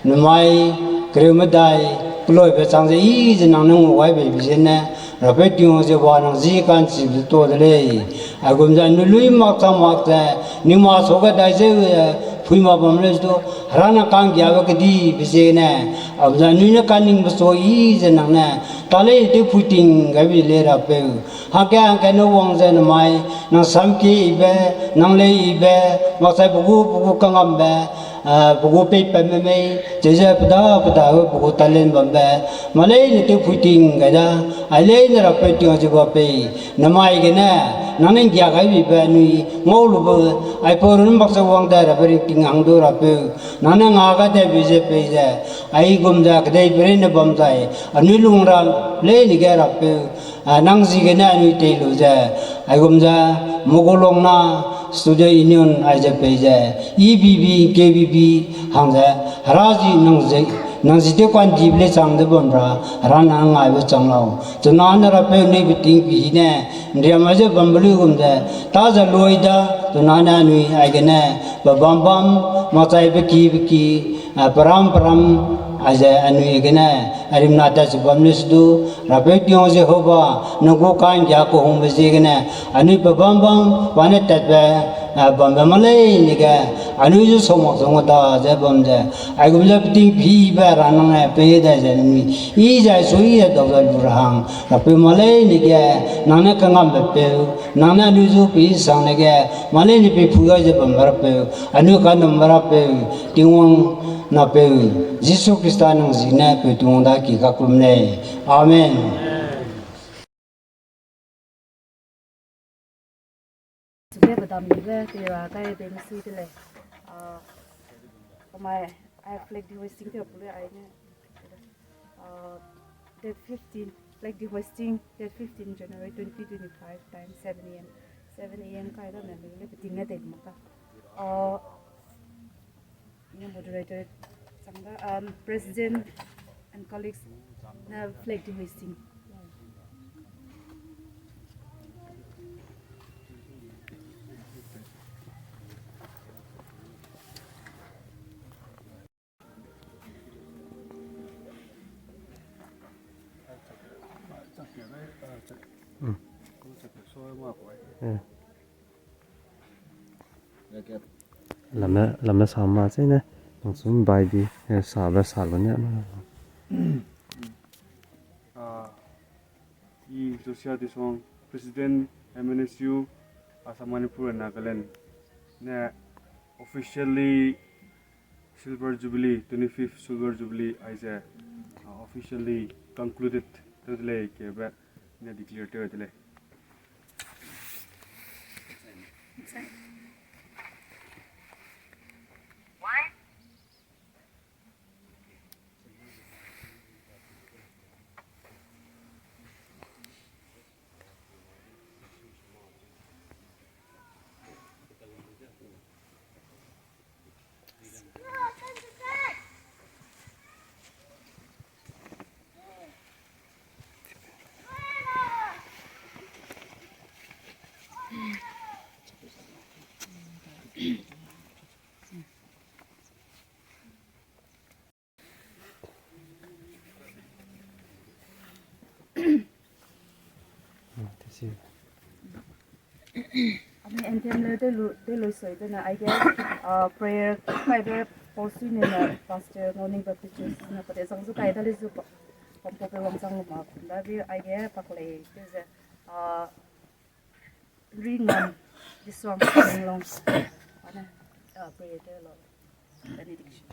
namai kereu medai, keloibe chang ze i ze nang ne ngu gai beibe zene, Rapeu Tingwang ze wa nang zi ka'nchibe ze to de lei. Aigum ze anui lui mak chang mak ze, ningma sau ge dai zeu ze, phui mak bam lei zu, hera nang ka'nggiabe kedibe ziegene, aigum ze anui ne kaningbe sau i ze nang ne, ta lei tew phui ting gaibe lei Rapeu. Hangke hangke ne wang ze namai, nang samkie ibe, nang lei ibe, makchai pe gu, pe gu kangambe, ah, pe gu peipat memei, chize pe da, pe da, pe gu talent bambe, ma leine tew phui ting gai da, ai leine Rapeu Tingwang ze ba pei, namai gene, nang ne nggia gaibe anui, ngau lube, aipau runne makchai wang dai rabe ringting hang du Rapeu, nang ne nga ga daibe ze pei ze, aigum ze kedeiperei ne bam zai, anui lung ra, leine ge Rapeu, ah, nang ziegene anui tei lu ze, aigum ze, Mogulong na, Student Union aize pei ze, E B B, K B B, hang ze, hera zi nang ze, nang zi tew kandibe lei chang ze bam ra, hera nang ngaibe chang lau. Chuna ne Rapeu neibe ting pi ne, nriamai ze bambe luigum ze, ta ze lui da, chuna ne anui aigene, pe bam bam, makchai pe ki pe ki, ah, peram peram, aize anui gene, arimna tat ze bam lei se du, Rapeu Tingwang Jehova, nang gu ka'nggia kehungbe ziegene, anui pe bam bam, pa ne tatbe, ah, bambe ma leine ge, anui zu sau mak zong da ze bam ze, aigum ze peting pibe ra nang ne pei dai ze anui, i zai su i ze dau ze lu ra hang, Rapeu ma leine ge, nang ne kangambe peu, nang ne anui zu pei sang ne ge, ma leine pei phu gai ze bambe Rapeu, anui kanumbe Rapeu, Tingwang napeu, Jisu Khrista nang ziegene peu Tingwang da ki kakellum lei. Amen. Chube bedam libe tei ra kai bei mesui de lei. Ah, kamai, ai flag de hoisting te pule ai ne. Ah, date fifteen, flag de hoisting, date fifteen January twenty twenty-five, time seven A M. Seven A M kai da me le peting ne dei mak ta. Ah, Moderator, sang da, um, President and colleagues, na flag de hoisting. Mm. Mm. Lame, lame sa ma se ne, nang sum bai di, eh, sa ba sa lo ne ma. Ah, I Josia Tisong, President, M N S U, Assam, Manipur and Nagaland, ne officially Silver Jubilee, twenty-fifth Silver Jubilee, aize, uh, officially concluded, totally kebe, ne declare te tele. Ami anthem le de lu, de lu soi de na, aige, ah, prayer kaibe pau sui ne na Pastor Ngauning Baptist Church na pate zang zu kai da le zu pa, pam pau pe wang zang lu ma, da bi aige pak lei, de ze, ah, Ringam, Jisuang, Ringlong. Ana, ah, prayer te lo. Benediction.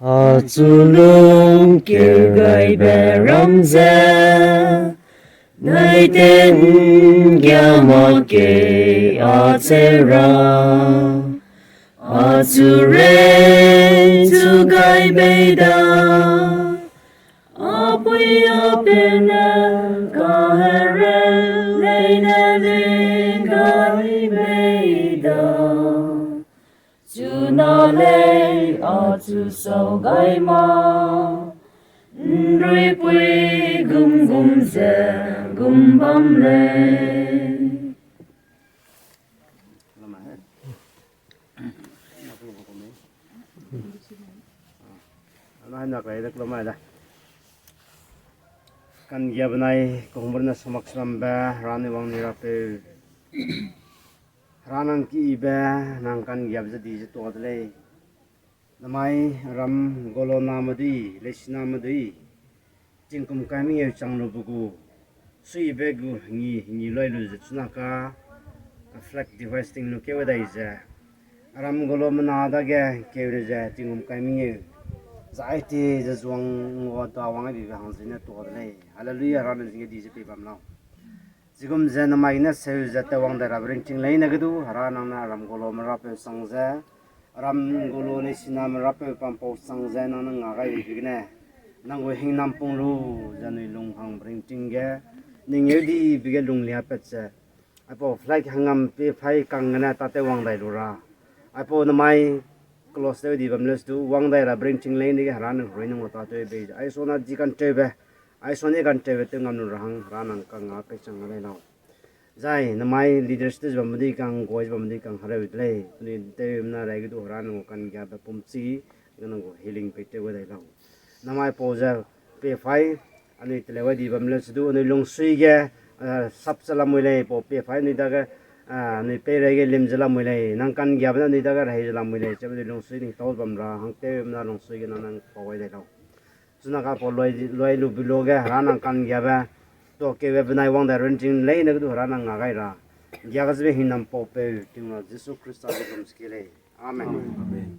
Achu lung keu gaibe ram ze, nai te nggia mak kei a cheu ra. Achu rei chu gai bei da, a Puiya pene kahereu leine ling gai bei da. Chuna lei a chu sau gai ma. Nruipui gum gum ze gum bam lei. Lamai. Lamai nak lei dak lamai da. Kanggia benai kongber na samak slambe, Hera ne wang ni rapeu. Hera nang ki ibe, nang kanggiabe ze di ze tua de lei. Namai ram golo na medui, leisina medui. Tingkum kai mengeu chang lu be gu. Suibe gu ngi, ngi loi lu ze chuna ka, ka flag device ting lu keu dai ze. Aram golo mena dage keu lu ze tingkum kai mengeu. Zai ti ze zuang ngua da wang dibe hang zene tua de lei. Hallelujah, Hera ne zing di ze pei bam lau. Chigum ze namai ne seu ze tewang dai rabe ringting leine ge du, Hera nang ne aram golo me rapeu sang ze, aram golo leisina me rapeu pampau sang ze nang ne nga gai dibe gene, nang gu hingnam pung lu ze nui lung hangbe ringting ge, ning eu dibe ge lunglia pat ze, aipau flag hangam pe phai kang gene tate wang dai lu ra. Aipau namai close tew di bam le stu wang dai rabe ringting leine ge Hera ne rui nang gu ta tew bei ze. Aisona di kan tewbe, aisona kan tewbe tew ngam lu ra hang Hera nang kang nga pei chang ga lei lau. Zai namai leaders te ze bam medui kang, goi ze bam medui kang hereu de lei. Penui tewmena rai ge du Hera nang gu kanggiabe pumchi, nang gu healing pei tew ga dai lau. Namai pau ze pe phai, anui teleu ai di bam le se du, anui lungsui ge, sap ze lamui lei, pau pe phai anui dage, anui peireige lim ze lamui lei, nang kanggiabe ne anui dage rehei ze lamui lei, chebe anui lungsui ning tau bam ra, hang tewmena lungsui ge nang nang pau ai dai lau. Chuna ka pau loi lu be lu ge Hera nang kanggiabe, tuakeube benai wang dai ringting leine ge du Hera nang nga gai ra. Gia ga zebe hingnam pau peu, Tingwang Jisu Khrista ge bam seki lei. Amen.